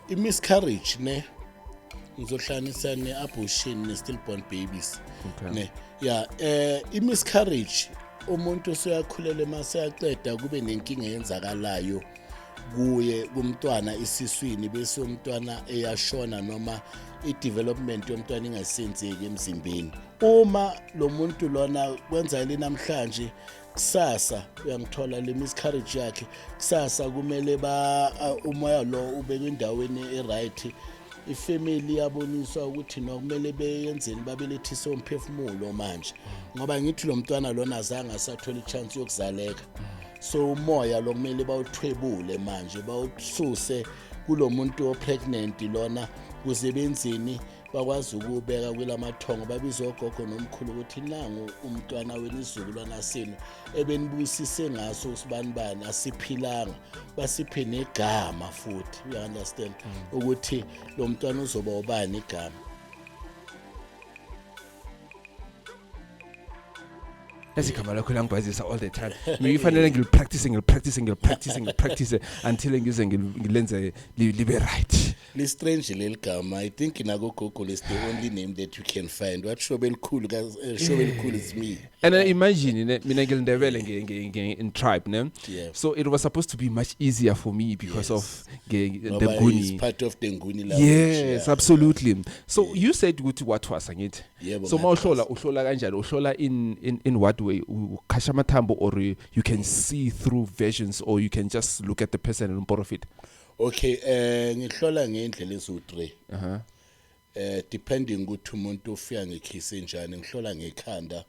I-miscarriage ne, ngizohlanganisa ne-abortion ne-stillborn babies. Ne, ya, i-miscarriage, umuntu useyakhulelwe, mase yaqeda kube nenkinga eyenzakalayo kuye kumntwana isiswini, bese umntwana eyashona noma i-development yomntwana ingasenzeki emzimbeni. Uma lo muntu lona kwenza namhlanje, kusasa uyangithola le miscarriage yakhe, kusasa kumele ba umoya lo ubekwe endaweni e-right. Ifamily yaboniswa ukuthi no, kumele beyenzeni, babelethise umphefumulo manje, ngoba ngithi lo mntwana lona azange asathola i-chance yokuzaleka. So umoya lo kumele bawuthwebule manje, bawususe kulo muntu o-pregnant lona, kuze benzeni, bakwazi ukuwubeka kwelamathongo, babize ogogo nomkhulu ukuthi nangu umntwana wenu, isizukulwana senu ebenibusise ngaso usibanibani, asiphilanga, basiphe negama futhi, you understand, ukuthi lo mntwana uzoba ubani igama. Yazi, igama lakho langibhazisa all the time. Ngifanele ngilipractice, ngilipractice, ngilipractice, ngilipractice until ngize ngilenze libe right. Li-strange leli gama. I think nako-Google is the only name that you can find. What Shobelikhulu, Shobelikhulu is me. And imagine ne, mina ngilindebele in tribe ne. So it was supposed to be much easier for me because of the Ngoba is Nguni. Part of the Nguni language. Yes, absolutely. So you said ukuthi wathwasa, ngithi? Yebo, So ngathwasa. mawuhlola, uhlola kanjani? Uhlola in what way? Ukhasha amathambo or you can see through visions or you can just look at the person and umprofit? Okay, ngihlola ngendlela eziwu3. Depending ukuthi umuntu ufika ngekhisi enjani, ngihlola ngekhanda,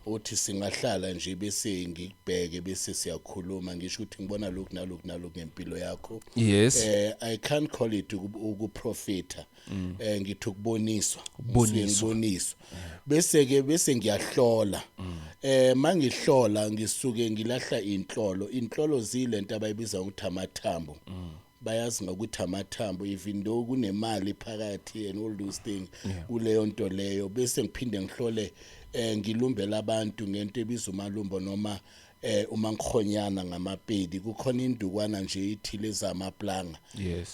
uthi singahlala nje bese ngikubheke, bese siyakhuluma, ngisho ukuthi ngibona lokhu nalokhu nalokhu ngempilo yakho. I can't call it ukuprofita. Ngithi ukuboniswa. Ukuboniswa. Ngisuke ngiboniswa. Bese ke bese ngiyahlola. Mangihlola ngisuke ngilahla inhlolo. Inhlolo zilento abayibiza ukuthi amathambo. Bayazi ngokuthi amathambo, even though kunemali phakathi and all those things kuleyo nto leyo. Bese ngiphinde ngihlole, ngilumbela abantu ngento ebizwa umalumbo noma uma ngikhonyana ngamapedi. Kukhona indukwana nje ithile ezamaplanga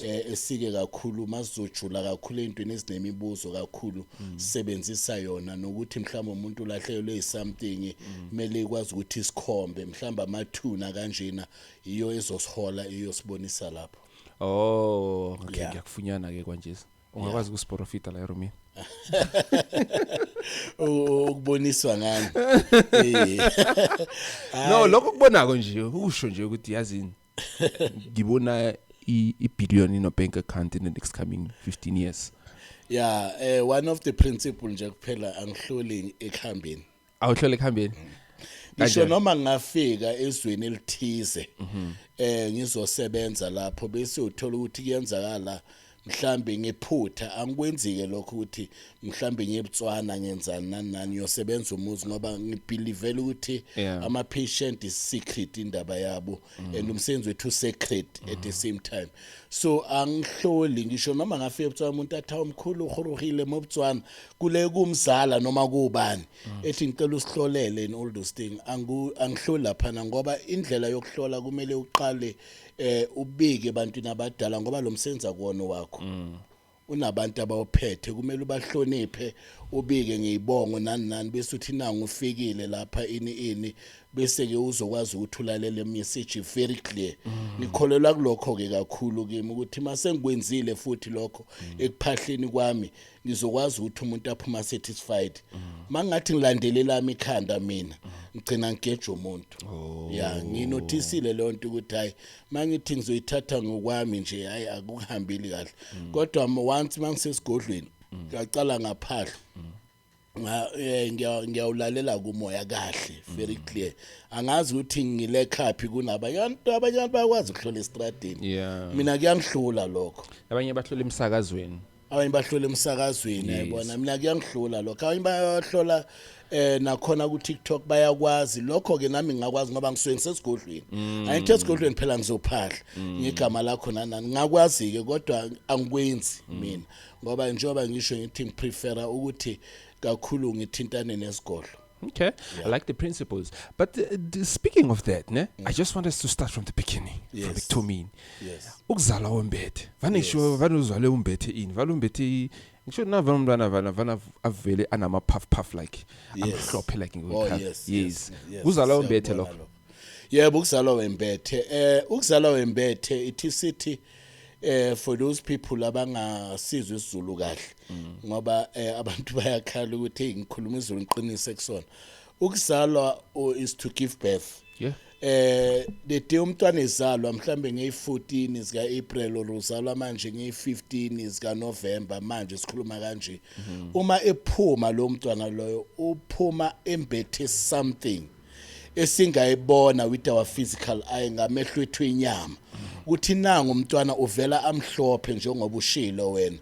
esike kakhulu, masizojula kakhulu ey'ntweni ezinemibuzo kakhulu, sisebenzisa yona, nokuthi mhlawumbe umuntu ulahlekelwe something, kumele ikwazi ukuthi isikhombe mhlawumbe amathuna kanjena, iyo ezosihola, iyosibonisa lapho. Oh, okay. Ngiyakufunyana ke kwanje. Ungakwazi ukusiprofita la erumini? Ukuboniswa ngani? No, lokho kubonako nje, usho nje ukuthi yazini, ngibona i-billion in a bank account in the next coming 15 years. Yeah, one of the principle nje kuphela, angihloli ekuhambeni. Awuhlole ekuhambeni? Ngisho Kanjani? noma ngingafika ezweni elithize, ngizosebenza lapho, bese uthola ukuthi kuyenzakala mhlambe ngephutha, angikwenzike lokho ukuthi mhlambe ngiyeBotswana, ngenzani, nani nani, ngiyosebenza umuzi, ngoba ngibelievela ukuthi ama patient is secret indaba yabo and umsebenzi wethu sacred at the same time. So angihloli ngisho noma ngafika eBotswana, umuntu athi, "Awumkhulu, uhorohile moBotswana," kule kumzala noma kubani, ethi, "Ngicela usihlolele," and all those things. Angihloli laphana, ngoba indlela yokuhlola kumele uqale ubike ebantwini abadala, ngoba lo msebenzi akuwona wakho, unabantu abawuphethe, kumele ubahloniphe, ubike ngiyibongo nani nani, bese uthi nangu ufikile lapha, ini ini, bese ke uzokwazi ukuthi ulalele message very clear. Ngikholelwa kulokho ke kakhulu kimi, ukuthi mase ngikwenzile futhi lokho ekuphahleni kwami, ngizokwazi ukuthi umuntu aphuma satisfied. Mangathi ngilandelelami ikhanda mina, ngigcina ngigeja umuntu. Ya, nginothisile leyo nto ukuthi hayi, mangithi ngizoyithatha ngokwami nje, hayi, akuhambili kahle. Kodwa once mangisesigodlweni, ngaqala ngaphahla, ngiyawulalela kumoya kahle, very clear. Angazi ukuthi ngilekhaphi kunabanye abantu. Abanye abantu bayakwazi ukuhlola estradini. Mina kuyangihlula lokho. Abanye bahlola emsakazweni. Abanye bahlola emsakazweni. Yayibona, mina kuyangihlula lokho. Abanye bayahlola nakhona ku TikTok, bayakwazi lokho ke. Nami ngingakwazi ngoba ngisuke ngisesigodlweni. Angithi esigodlweni phela ngizophahla ngegama lakho nanani, ngakwazi ke, kodwa angikwenzi mina, ngoba njengoba ngisho ngithi ngiprefera ukuthi kakhulu ngithintane nesigodlo. Okay, I like the principles. But speaking of that, ne, I just want us to start from the beginning, from ekuthomeni. Ukuzala wembethe. Vane ngisho vane uzwale umbethe ini? Vane umbethe ngisho navane umntwana vana avele anama puff puff like amhlophe like Oh yes. Yes. Kuzala umbethe Siyakubona lokho. lokho. Yebo, ukuzalwa wembethe. Ukuzalwa wembethe ithi sithi for those people abangasizwe isiZulu kahle, ngoba abantu bayakhala ukuthi, "Hey, ngikhuluma isiZulu ngiqinise kusona." Ukuzalwa is to give birth. The day umntwana ezalwa, mhlambe ngey14 zika April or uzalwa manje ngey15 zika November, manje sikhuluma kanje, uma ephuma lo mntwana loyo uphuma embethe something esingayibona with our physical eye, ngamehlo ethu inyama, ukuthi nangu umntwana uvela amhlophe njengoba ushilo wena,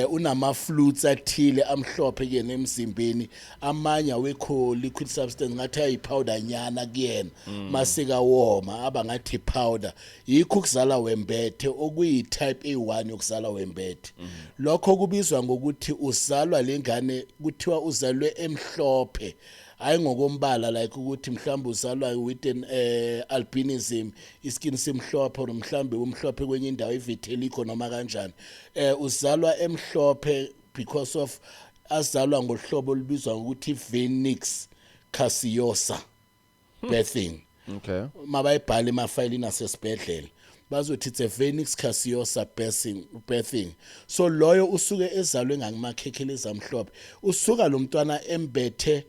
unama fluids athile amhlophe kuyena emzimbeni, amanye awekho liquid substance, ngathi ayi powder nyana kuyena, masika woma aba ngathi powder. Yikho ukuzala wembethe, okuyi type A1 yokuzala wembethe. Lokho kubizwa ngokuthi uzalwa lengane, kuthiwa uzalwe emhlophe, hayi ngokombala, like ukuthi mhlawumbe uzalwa with an albinism, iskin simhlophe, or mhlawumbe umhlophe kwenye indawo, ivitiligo noma kanjani. Uzalwa emhlophe because of azalwa ngohlobo olubizwa ngokuthi vernix caseosa birthing. Mabayibhala emafayilini asesibhedlela bazothi it's a vernix caseosa birthing. So loyo usuke ezalwe ngakumakhekhelezi amhlophe, usuka lo mntwana embethe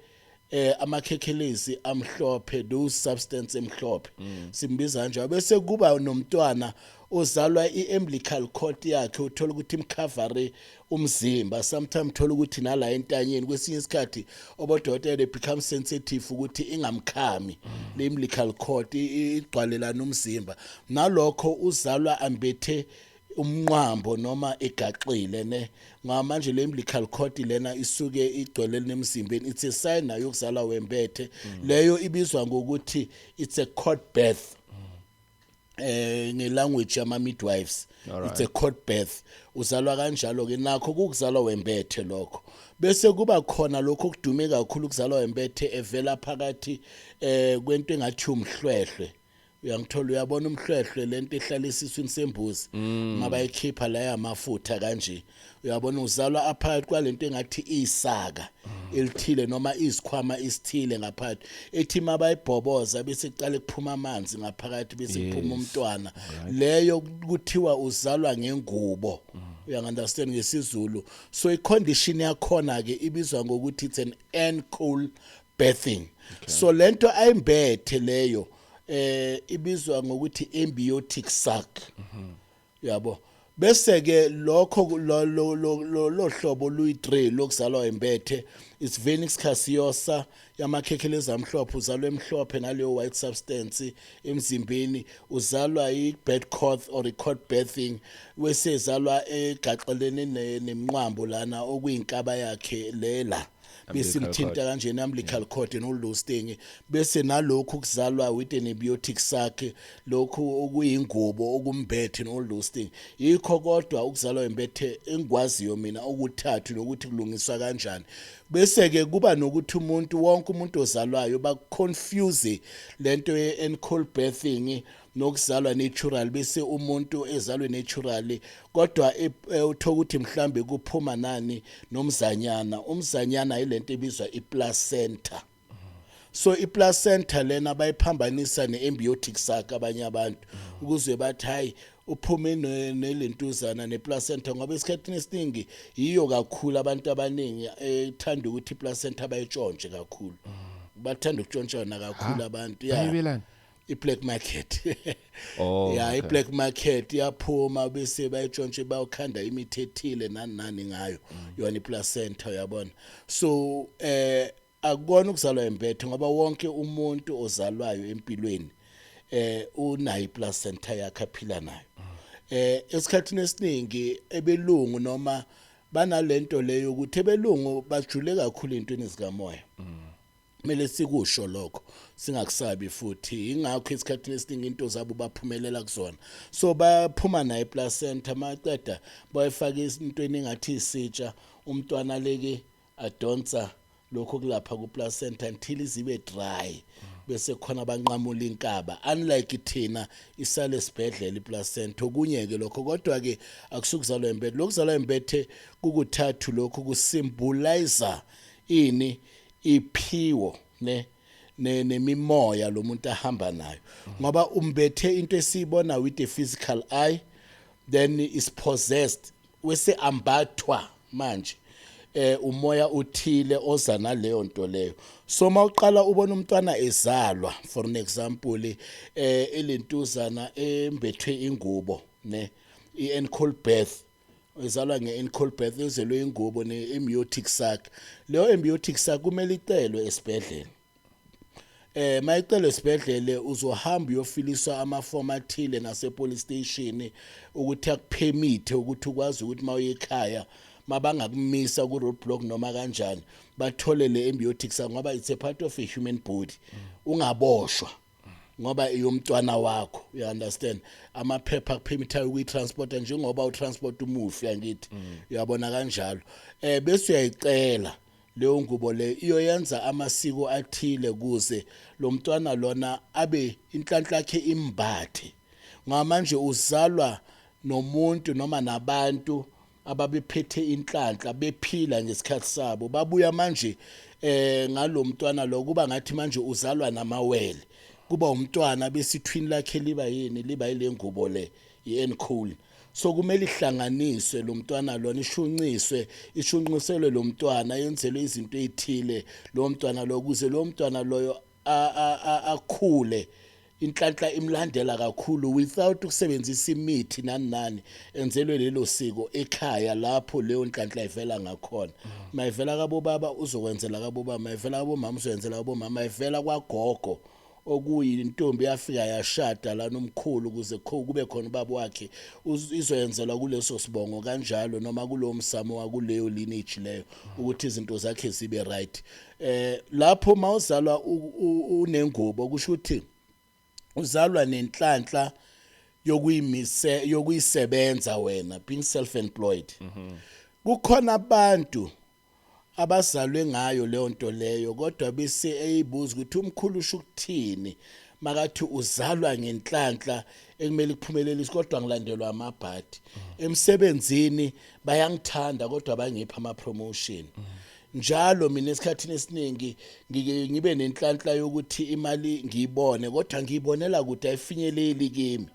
amakhekhelezi amhlophe, those substance emhlophe, simbiza kanjalo. Bese kuba nomntwana ozalwa i-umbilical cord yakhe uthola ukuthi imcovere umzimba, sometimes uthola ukuthi nala entanyeni, kwesinye isikhathi obodokotela they become sensitive ukuthi ingamkhami le umbilical cord, igcwalelana umzimba. Nalokho uzalwa ambethe umnqwambo noma egaxile ne, ngoba manje le umbilical cord lena isuke igcwele nemzimbeni. It's a sign nayo yokuzalwa wembethe. Leyo ibizwa ngokuthi it's a cord birth ngelanguage yama midwives. It's a cord birth, uzalwa kanjalo ke, nakho kukuzalwa wembethe lokho. Bese kuba khona lokho okudume kakhulu, ukuzalwa wembethe evela phakathi kwento engathi umhlwehlwe, uyangithola? Uyabona umhlwehlwe, lento ehlala esiswini sembuzi, mabayikhipha la yamafutha kanje, uyabona, uzalwa aphakathi kwalento engathi isaka elithile noma izikhwama isithile ngaphakathi, ethi mabayibhoboza bese kuqale kuphuma amanzi ngaphakathi, bese kuphuma umntwana. Leyo kuthiwa uzalwa ngengubo, uyangunderstand ngesiZulu? So icondition yakhona ke ibizwa ngokuthi it's an en caul birthing. So lento ayimbethe leyo ibizwa ngokuthi amniotic sac, yabo. Bese ke lokho lo hlobo luyi3 lokuzalwa embethe is vernix caseosa, yamakhekhelezi amhlophe, uzalwa emhlophe naleyo white substance emzimbeni, uzalwa i-bed cord or i-cord birthing, wesezalwa egaxelene nemnqwambo lana okuyinkaba yakhe lela, bese Umbilical imthinta cord. kanjena, umbilical cord and all those things. Bese nalokhu kuzalwa with an amniotic sac, lokhu okuyingubo okumbethe and all those things. Yikho kodwa ukuzalwa embethe engikwaziyo mina okuthathu, nokuthi kulungiswa kanjani. Bese ke kuba nokuthi umuntu wonke, umuntu ozalwayo, baconfuse lento ye-en caul birthing nokuzalwa natural, bese umuntu ezalwe naturally kodwa uthola ukuthi mhlambe kuphuma nani nomzanyana. Umzanyana yilento ebizwa iplacenta. So iplacenta lena bayiphambanisa neamniotic sac abanye abantu, ukuze bathi hayi, uphume nelentuzana neplacenta, ngoba esikhathini esiningi yiyo kakhulu abantu abaningi ethanda ukuthi iplacenta bayitshontshe kakhulu, bathanda ukutshontshana kakhulu abantu, yeah. Bayibelani? I-black market. Oh, Yeah. okay. I-black market iyaphuma, bese bayitshontshe, bayokhanda imithi ethile nani nani ngayo yona iplacenta, uyabona? So akubona ukuzalwa embethe, ngoba wonke umuntu ozalwayo empilweni unayo iplacenta yakhe aphila nayo. Esikhathini esiningi ebelungu noma banalento leyo ukuthi ebelungu bajule kakhulu intweni zikamoya, kumele sikusho lokho, singakusabi futhi. Ingakho esikhathini esiningi into zabo baphumelela kuzona. So bayaphuma nayo iplacenta, maqeda bayifaka intweni engathi isitsha, umntwana leke adonsa. Lokho kulapha ku placenta until izibe dry, bese khona abanqamula inkaba, unlike thina isale esibhedlela iplacenta. Okunye ke lokho, kodwa ke akusukuzalwa embethe. Lokuzalwa embethe kukuthathu. Lokhu kusymbolize ini? Iphiwo ne nemimoya lo muntu ahamba nayo, ngoba umbethe into esiyibona with the physical eye, then is possessed, wese ambathwa manje umoya uthile oza naleyo nto leyo. So mawuqala ubona umntwana ezalwa, for an example, elentuzana embethwe ingubo ne i-en caul birth, ezalwa nge-en caul birth, ezelwe ingubo ne-amniotic sac, leyo amniotic sac kumele icelwe esibhedlela. Mayicela esibhedlele, uzohamba uyofiliswa amafomu athile nase police station ukuthi akupermit ukuthi ukwazi ukuthi mawuye ekhaya, mabangakumisa ku roadblock noma kanjani, bathole le amniotic sac, ngoba it's a part of a human body, ungaboshwa ngoba iyomntwana wakho, you understand? Amaphepha akupermithayo ukuyitransporta njengoba utransport umufi, angithi uyabona kanjalo? Bese uyayicela leyo ngubo le, iyoyenza amasiko athile kuze lo mntwana lona abe inhlanhla yakhe imbathe, ngoba manje uzalwa nomuntu noma nabantu ababephethe inhlanhla bephila ngesikhathi sabo, babuya manje ngalomntwana lo, kuba ngathi manje uzalwa namawele, kuba umntwana besithwini lakhe liba yini? Liba ile ngubo le, i-en caul. So kumele ihlanganiswe lo mntwana lona, ishunqiswe, ishunqiselwe lo mntwana, yenzelwe izinto ezithile lo mntwana lo, kuze lo mntwana loyo akhule inhlanhla imlandela kakhulu without ukusebenzisa imithi nani nani. Enzelwe lelo siko ekhaya lapho leyo nhlanhla ivela ngakhona. Mayivela kabo baba, uzokwenzela kabo baba; mayivela kabo mama, uzokwenzela kabo mama; mayivela kwagogo, okuyintombi yafika yashada la nomkhulu, ukuze kube khona ubaba wakhe, izoyenzelwa kuleso sibongo kanjalo noma kulowo msamo wakuleyo lineage leyo, ukuthi izinto zakhe zibe right. Lapho mawuzalwa unengubo, kusho ukuthi uzalwa nenhlanhla yokuyimise, yokuyisebenza wena, being self employed. Kukhona abantu abazalwe ngayo leyo nto leyo, kodwa bese eyibuza ukuthi umkhulu usho ukuthini makathi uzalwa ngenhlanhla ekumele kuphumelelise, kodwa ngilandelwa amabhadi emsebenzini, bayangithanda kodwa bangipha ama promotion njalo. Mina esikhathini esiningi ngike ngibe nenhlanhla yokuthi imali ngiyibone, kodwa ngiyibonela kude, ayifinyeleli kimi,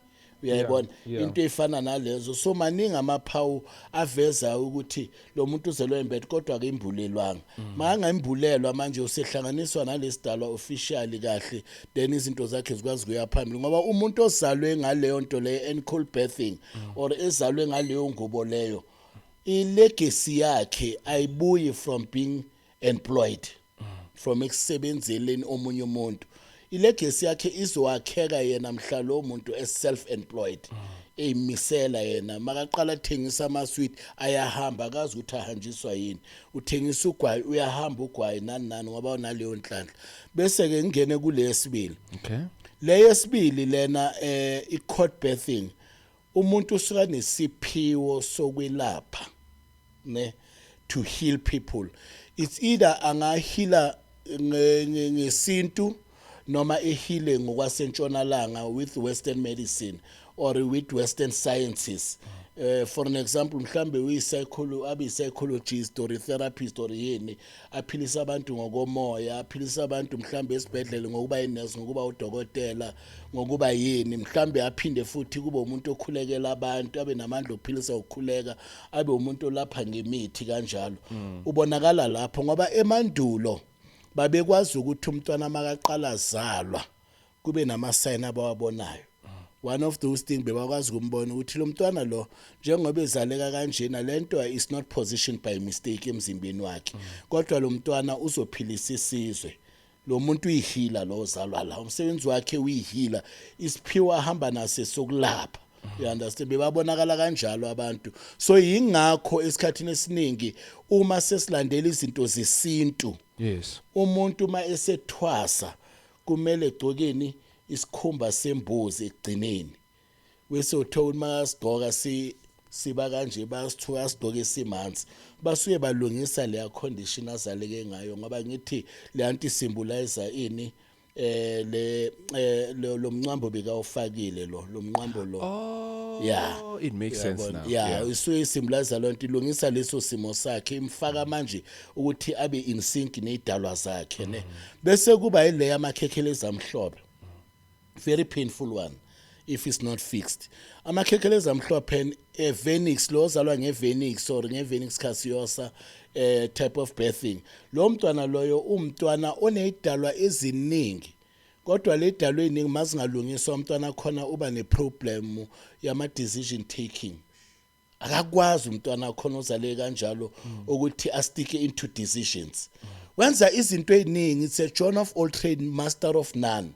uyayibona? Into efana nalezo. So maningi amaphawu aveza ukuthi lo muntu uzelwe embethe, kodwa akimbulelwanga. Makangembulelwa manje, usehlanganiswa nalesidalwa officially kahle, then izinto zakhe zikwazi kuya phambili, ngoba umuntu ozalwe ngaleyo nto leyo, en caul birthing, or ezalwe ngaleyo ngubo leyo, ilegacy yakhe ayibuyi from being employed, from ekusebenzeleni omunye umuntu. Ilegacy yakhe izowakheka yena mhla lo muntu es self employed, eyimisela yena. Makaqala athengisa ama-sweet, ayahamba, akazi ukuthi ahanjiswa yini. Uthengisa ugwayi, uyahamba ugwayi, nani nani, ngoba unaleyo nhlanhla. Bese ke ngingene kule yesibili. Le yesibili lena, i-cot birthing, umuntu usuka nesiphiwo sokwelapha ne to heal people. It's either angahila ngesintu noma ehile ngokwasentshonalanga, with western medicine or with western sciences. For an example, mhlambe uyi-psycholo abe psychologist or a therapist or yini, aphilisa abantu ngokomoya, aphilisa abantu mhlambe esibhedlela ngokuba inurse, ngokuba udokotela, ngokuba yini mhlambe, aphinde futhi kube umuntu okhulekela abantu, abe namandla okuphilisa ukukhuleka, abe umuntu olapha ngemithi kanjalo. Ubonakala lapho ngoba emandulo babekwazi ukuthi umntwana makaqala zalwa kube nama-sign abawabonayo. One of those things, bebakwazi ukumbona ukuthi lo mntwana lo, njengoba ezaleka kanjena, lento is not positioned by mistake emzimbeni wakhe, kodwa lo mntwana uzophilisa isizwe. Lo muntu uyihila, lo ozalwa la, umsebenzi wakhe uyihila, isiphiwo ahamba naso sokulapha, you understand? Bebabonakala kanjalo abantu. So yingakho esikhathini esiningi uma sesilandela izinto zesintu, umuntu uma esethwasa kumele egcokeni isikhumba sembuzi ekugcineni, bese uthola ukuthi makasigqoka si Siba kanje, bayasithuka, sigqoke simanzi, basuke balungisa leya condition azaleke ngayo, ngoba ngithi le nto isymbolize ini, le lo mncwambo bekawufakile, lo mncwambo lo. Oh. Yeah. It makes sense Uyabona? now. Yeah, isuke isymbolize lo nto, ilungisa leso simo sakhe, imfaka manje ukuthi abe in sync nezidalwa zakhe, ne. Bese kuba ile yamakhekheleza amhlophe, very painful one if it's not fixed. Amakhekheleza amhlophe, vernix, lo ozalwa nge-vernix or nge-vernix caseosa type of birthing, lo mntwana loyo umntwana onezidalwa eziningi, kodwa le dalwa eziningi mazingalungiswa, umntwana khona uba neproblem yama decision taking. Akakwazi umntwana khona ozale kanjalo ukuthi astick into decisions. Wenza izinto eziningi, it's a John of all trade, master of none.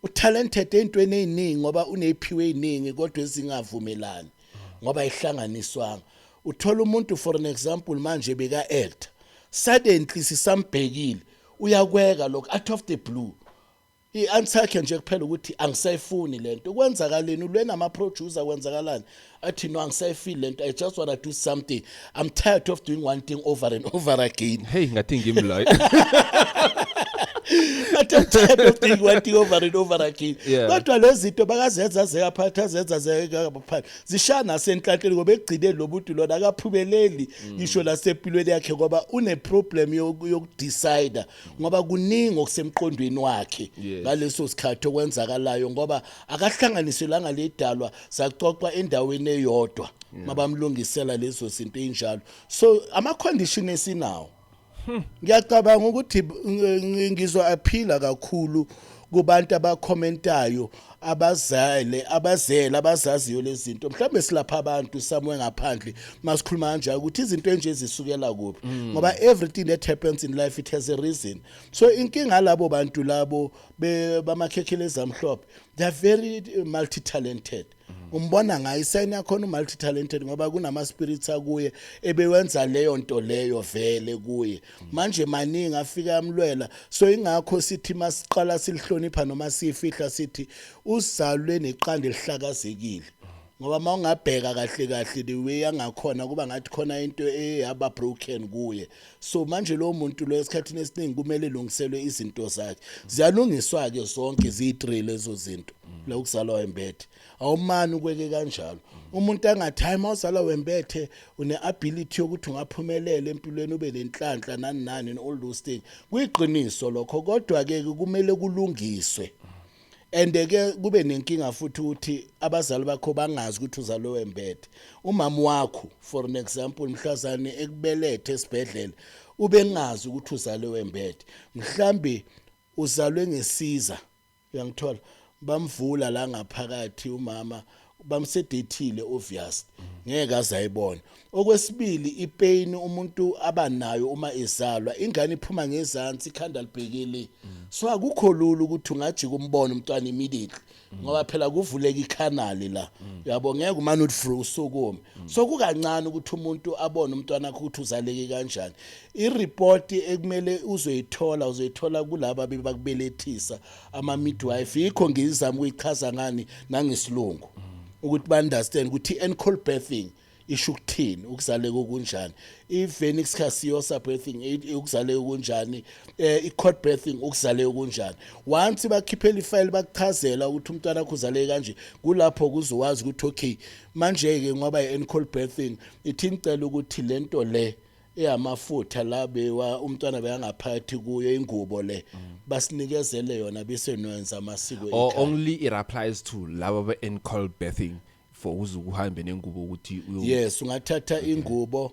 Utalented entweni eziningi ngoba uneziphiwe eziningi, kodwa ezingavumelani ngoba ihlanganiswanga. Uthola umuntu, for an example, manje beka act, suddenly sisambhekile, uyakweka lokho out of the blue. I-answer yakhe nje kuphela ukuthi, "Angisayifuni lento." Kwenzakaleni? Ulwe nama-producer, kwenzakalani? Athi, "No, angisayifili lento. I just want to do something. I'm tired of doing one thing over and over again." Hey, ngathi ngimloyo. Athi, "I'm tired of doing one thing over and over again." Kodwa lezi zinto bakazenza zekaphathi, azenza zekaphathi, zishaya nasenhlanhleni, ngoba ekugcineni lo muntu lona akaphumeleli ngisho nasempilweni yakhe, ngoba une-problem yokudecide, ngoba kuningi okusemqondweni wakhe ngaleso sikhathi okwenzakalayo, ngoba akahlanganiselanga ledalwa zacocwa endaweni eyodwa mabamlungisela lezo zinto enjalo. So ama condition esinawo, ngiyacabanga ukuthi ngizwa aphila kakhulu kubantu abacommentayo, abazale, abazele, abazaziyo lezi zinto. Mhlawumbe silapha abantu somewhere ngaphandle masikhuluma kanjalo ukuthi izinto enje zisukela kuphi, ngoba everything that happens in life, it has a reason. So inkinga labo bantu labo bamakhekhelezi amhlophe, they are very multi talented. Umbona ngayo isayini yakhona, umulti talented, ngoba kunama spirits akuye ebewenza leyo nto leyo vele kuye. Manje maningi afika amlwela. So ingakho sithi masiqala silihlonipha noma sifihla, sithi uzalwe neqanda elihlakazekile, ngoba mawungabheka kahle kahle the way angakhona kuba ngathi khona into eyaba broken kuye. So manje lo muntu lo esikhathini esiningi kumele lungiselwe izinto zakhe. Ziyalungiswa ke zonke ziyi3 lezo zinto. La ukuzalwa wembethe, awumani ukweke kanjalo. Umuntu angathi, "Hayi, mawuzalwa wembethe une ability yokuthi ungaphumelela empilweni, ube nenhlanhla, nani nani," and all those things. Kuyiqiniso lokho, kodwa ke kumele kulungiswe. And ke kube nenkinga futhi ukuthi abazali bakho bangazi ukuthi uzalwe wembethe. Umama wakho, for an example, mhlazane ekubelethe esibhedlela, ube ngazi ukuthi uzalwe wembethe. Mhlambi uzalwe ngesiza, uyangithola, bamvula la ngaphakathi umama, bamsedateile, obvious ngeke azayibona. Okwesibili, ipain umuntu abanayo uma ezalwa, ingane iphuma ngezansi, ikhanda libhekile, so akukho lula ukuthi ungajika umbone umntwana immediately, ngoba phela kuvuleka icanal la, yabo, ngeke umane uthi free usukume. So kukancane ukuthi umuntu abone umntwana wakhe ukuthi uzaleke kanjani. I-report ekumele uzoyithola, uzoyithola kulaba bebakubelethisa, ama midwife. Yikho ngizama ukuyichaza ngani nangesilungu ukuthi ba understand ukuthi i-en caul birthing isho ukuthini, ukuzaleka okunjani, i-vernix caseosa birthing ukuzaleka okunjani, i-cord birthing ukuzaleka okunjani. Once bakhiphela ifile, bakuchazela ukuthi umntwana wakho uzaleke kanje, kulapho kuzowazi ukuthi okay, manje ke ngoba i-en caul birthing ithi ngicela ukuthi lento le eyamafutha la bewa umntwana beyangaphakathi kuyo, ingubo le, basinikezele yona, bese nwenza amasiko Or ekhaya. Only it applies to laba be-en caul birthing for uze uhambe nengubo ukuthi Yes, ungathatha ingubo,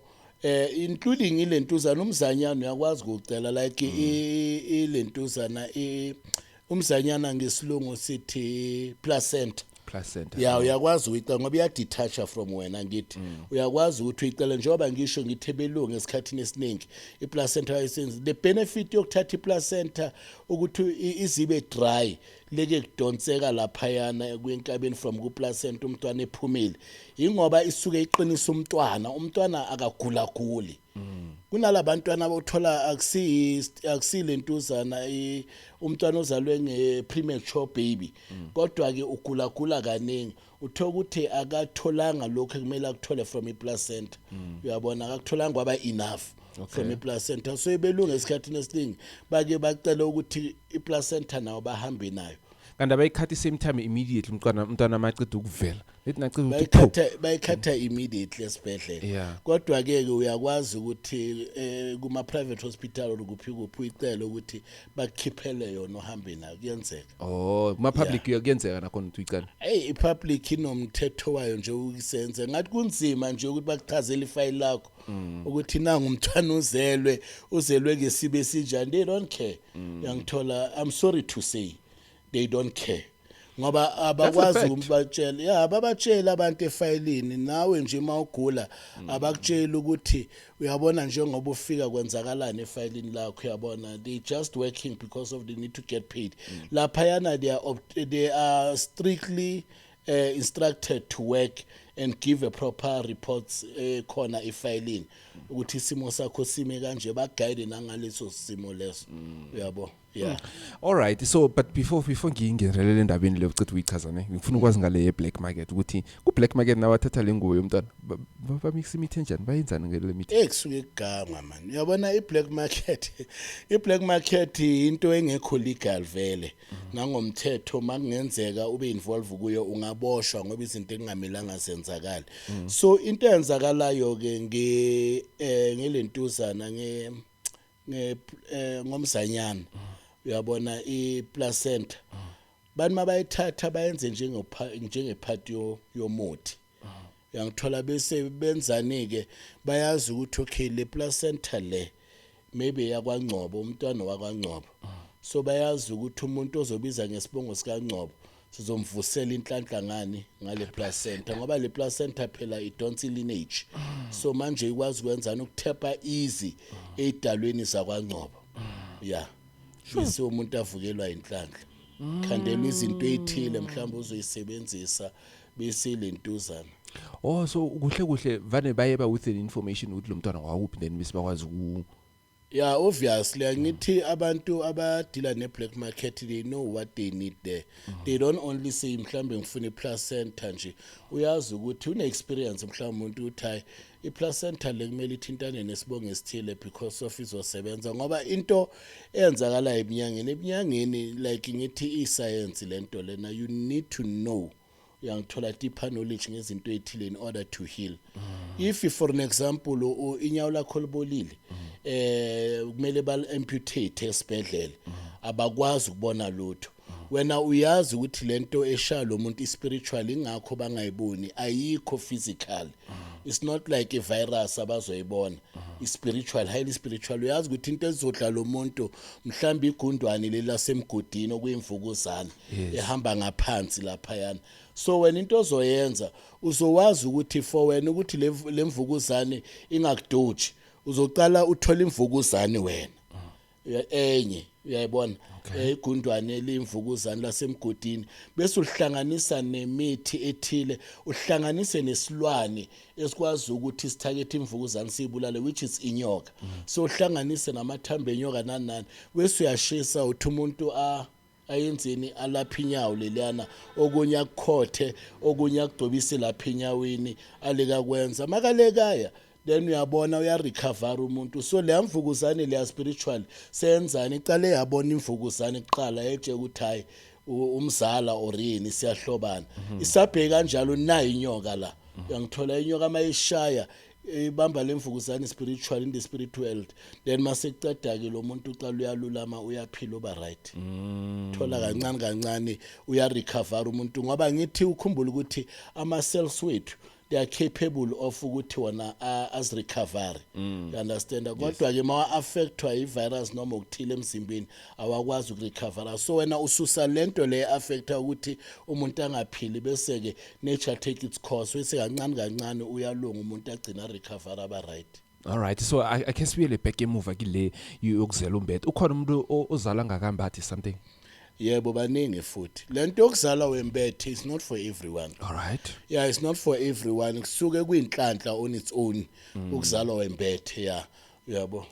including ilentuzana, umzanyana uyakwazi ukucela, like ilentuzana, umzanyana ngesilungu sithi placenta. Placenta. Ya, uyakwazi ukuyicela ngoba iyadetacha from wena. Ngithi uyakwazi ukuthi uyicele, njengoba ngisho ngithe belungu esikhathini esiningi iplacenta ayisenzi. The benefit yokuthatha iplacenta ukuthi izibe dry. Leke kudonseka laphayana kwenkabeni from ku-placenta umntwana ephumile, ingoba isuke iqinisa umntwana. Umntwana akagulaguli. Kunalabantwana abothola akusilentuzana, umntwana ozalwe nge-premature baby, kodwa-ke ugulagula kaningi. Uthola ukuthi akatholanga lokhu ekumele akuthole from i-placenta, uyabona, akakutholanga kwaba enough from i-placenta. So ibelungu esikhathini esiningi bake bacela ukuthi i-placenta nawo bahambe nayo. Kanti abayikhathi same time immediately umntwana maceda ukuvela, lethi naceda ukuthi phu? Bayikhatha immediately esibhedlela. Kodwa ke uyakwazi ukuthi kuma private hospital or kuphi kuphi uyicele ukuthi bakukhiphele yona, uhambe nayo, kuyenzeka. Oh, kuma public kuyenzeka nakhona ukuthi uyicela? Hey, ipublic inomthetho wayo nje ukusenze ngathi kunzima nje ukuthi bakuchazele ifayili lakho ukuthi nangu umntwana uzelwe ngesibe esinjani. They don't care, uyangithola? I'm sorry to say, they don't care ngoba abakwazi fact. ukubatshela ya, babatshela abantu efayilini. Nawe nje mawugula abakutsheli ukuthi uyabona njengoba ufika kwenzakalani efayilini lakho, uyabona. They just working because of they need to get paid. Laphayana they are strictly instructed to work and give a proper reports khona efayilini ukuthi isimo sakho sime kanje, baguide nangaleso simo leso, uyabo, yeah. All right, so but before ngiyingenelele endabeni leyo uceda uyichaza ne, ngifuna ukwazi ngale ye black market, ukuthi ku black market nawathatha le ngubo yomntwana bamix imithi enjani, bayenzani ngale mithi? Ekusuke kugangwa man, uyabona, i-black market into engekho legal vele nangomthetho. Makungenzeka ube involve kuyo ungaboshwa ngoba izinto ekungamelanga zenzakale. So into eyenzakalayo ke nge ngelentuzana nge nge ngomzanyana, uyabona, i-placenta, bani mabayithatha bayenze njengephathi yomuthi, uyangithola? Bese benzani ke? Bayazi ukuthi okay, le placenta le maybe yakwaNgcobo, umntwana wakwaNgcobo, so bayazi ukuthi umuntu ozobiza ngesibongo sikaNgcobo sizomvusela inhlanhla ngani? Ngale placenta, ngoba le placenta phela idonsa lineage. So manje ikwazi ukwenzani? Ukuthepha easy eyidalweni zakwaNgcobo, yeah, bese umuntu avukelwa inhlanhla, khandelwa izinto ezithile mhlawumbe uzoyisebenzisa bese lentuzana. Oh, so kuhle kuhle vane baye ba with an information ukuthi lo mntwana ngwakuphi, then bese bakwazi ku Yeah, obviously, angithi abantu abadila ne-black market, they know what they need there. They don't only say mhlambe ngifuna i-placenta nje. Uyazi ukuthi une-experience mhlawumbe umuntu uthi hayi, i-placenta le kumele ithintane nesibongo esithile because of izosebenza, ngoba into eyenzakalayo ebunyangeni like ngithi i-science lento lena, you need to know, uyangithola, deeper knowledge ngezinto ey'thile in order to heal. If for an example inyawo lakho libolile, kumele bal amputate esibhedlela, abakwazi ukubona lutho. Wena uyazi ukuthi lento eshaya lo muntu spiritual, ingakho bangayiboni, ayikho physical. It's not like a virus abazoyibona, i-spiritual, highly spiritual. Uyazi ukuthi into ezodla lo muntu mhlawumbe igundwane leli lasemgodini okuyimvukuzane ehamba ngaphansi laphayana. So wena into ozoyenza, uzowazi ukuthi for wena ukuthi le mvukuzane ingakudoji, uzocala uthola imvukuzane wena enye, uyayibona, igundwane elimvukuzane lasemgodini, bese uhlanganisa nemithi ethile, uhlanganise nesilwane esikwazi ukuthi sithakethe imvukuzane siyibulale, which is inyoka. So uhlanganise namathambo enyoka nani nani, bese uyashisa, uthi umuntu a ayenzeni, alapha inyawo leliyana, okunye akukhothe, okunye akugcobise lapha enyaweni, aleka kwenza makalekaya, then uyabona uyarecover umuntu. So leya mvukuzane leya spiritual seyenzani? Iqale yabona imvukuzane kuqala, yetshe ukuthi hayi, umzala or yini siyahlobana, isabheka kanjalo nayo inyoka la, uyangithola? Inyoka mayishaya ibamba lemvukuzane spiritual, in the spirit world, then masekuceda ke lo muntu uqala uyalulama, uyaphila, uba right. Thola kancane kancane uyarecover umuntu, ngoba ngithi ukhumbule ukuthi ama cells wethu, they are capable of ukuthi wona azirecover, you understand? Kodwa ke mawa affectwa i-virus noma okuthile emzimbeni awakwazi ukurecover. So wena ususa lento le affecta ukuthi umuntu angaphili, bese ke nature take its course, bese kancane kancane uyalunga umuntu, agcina recover, aba right. All right, so I can sibuyele back emuva kile yokuzela umbethe. Ukhona umuntu ozalwa ngakambathi something? Yebo, baningi futhi. Lento yokuzalwa wembethe is not for everyone. All right. Yeah, it's not for everyone. Kusuke kuyinhlanhla on its own ukuzalwa wembethe, yeah, uyabo.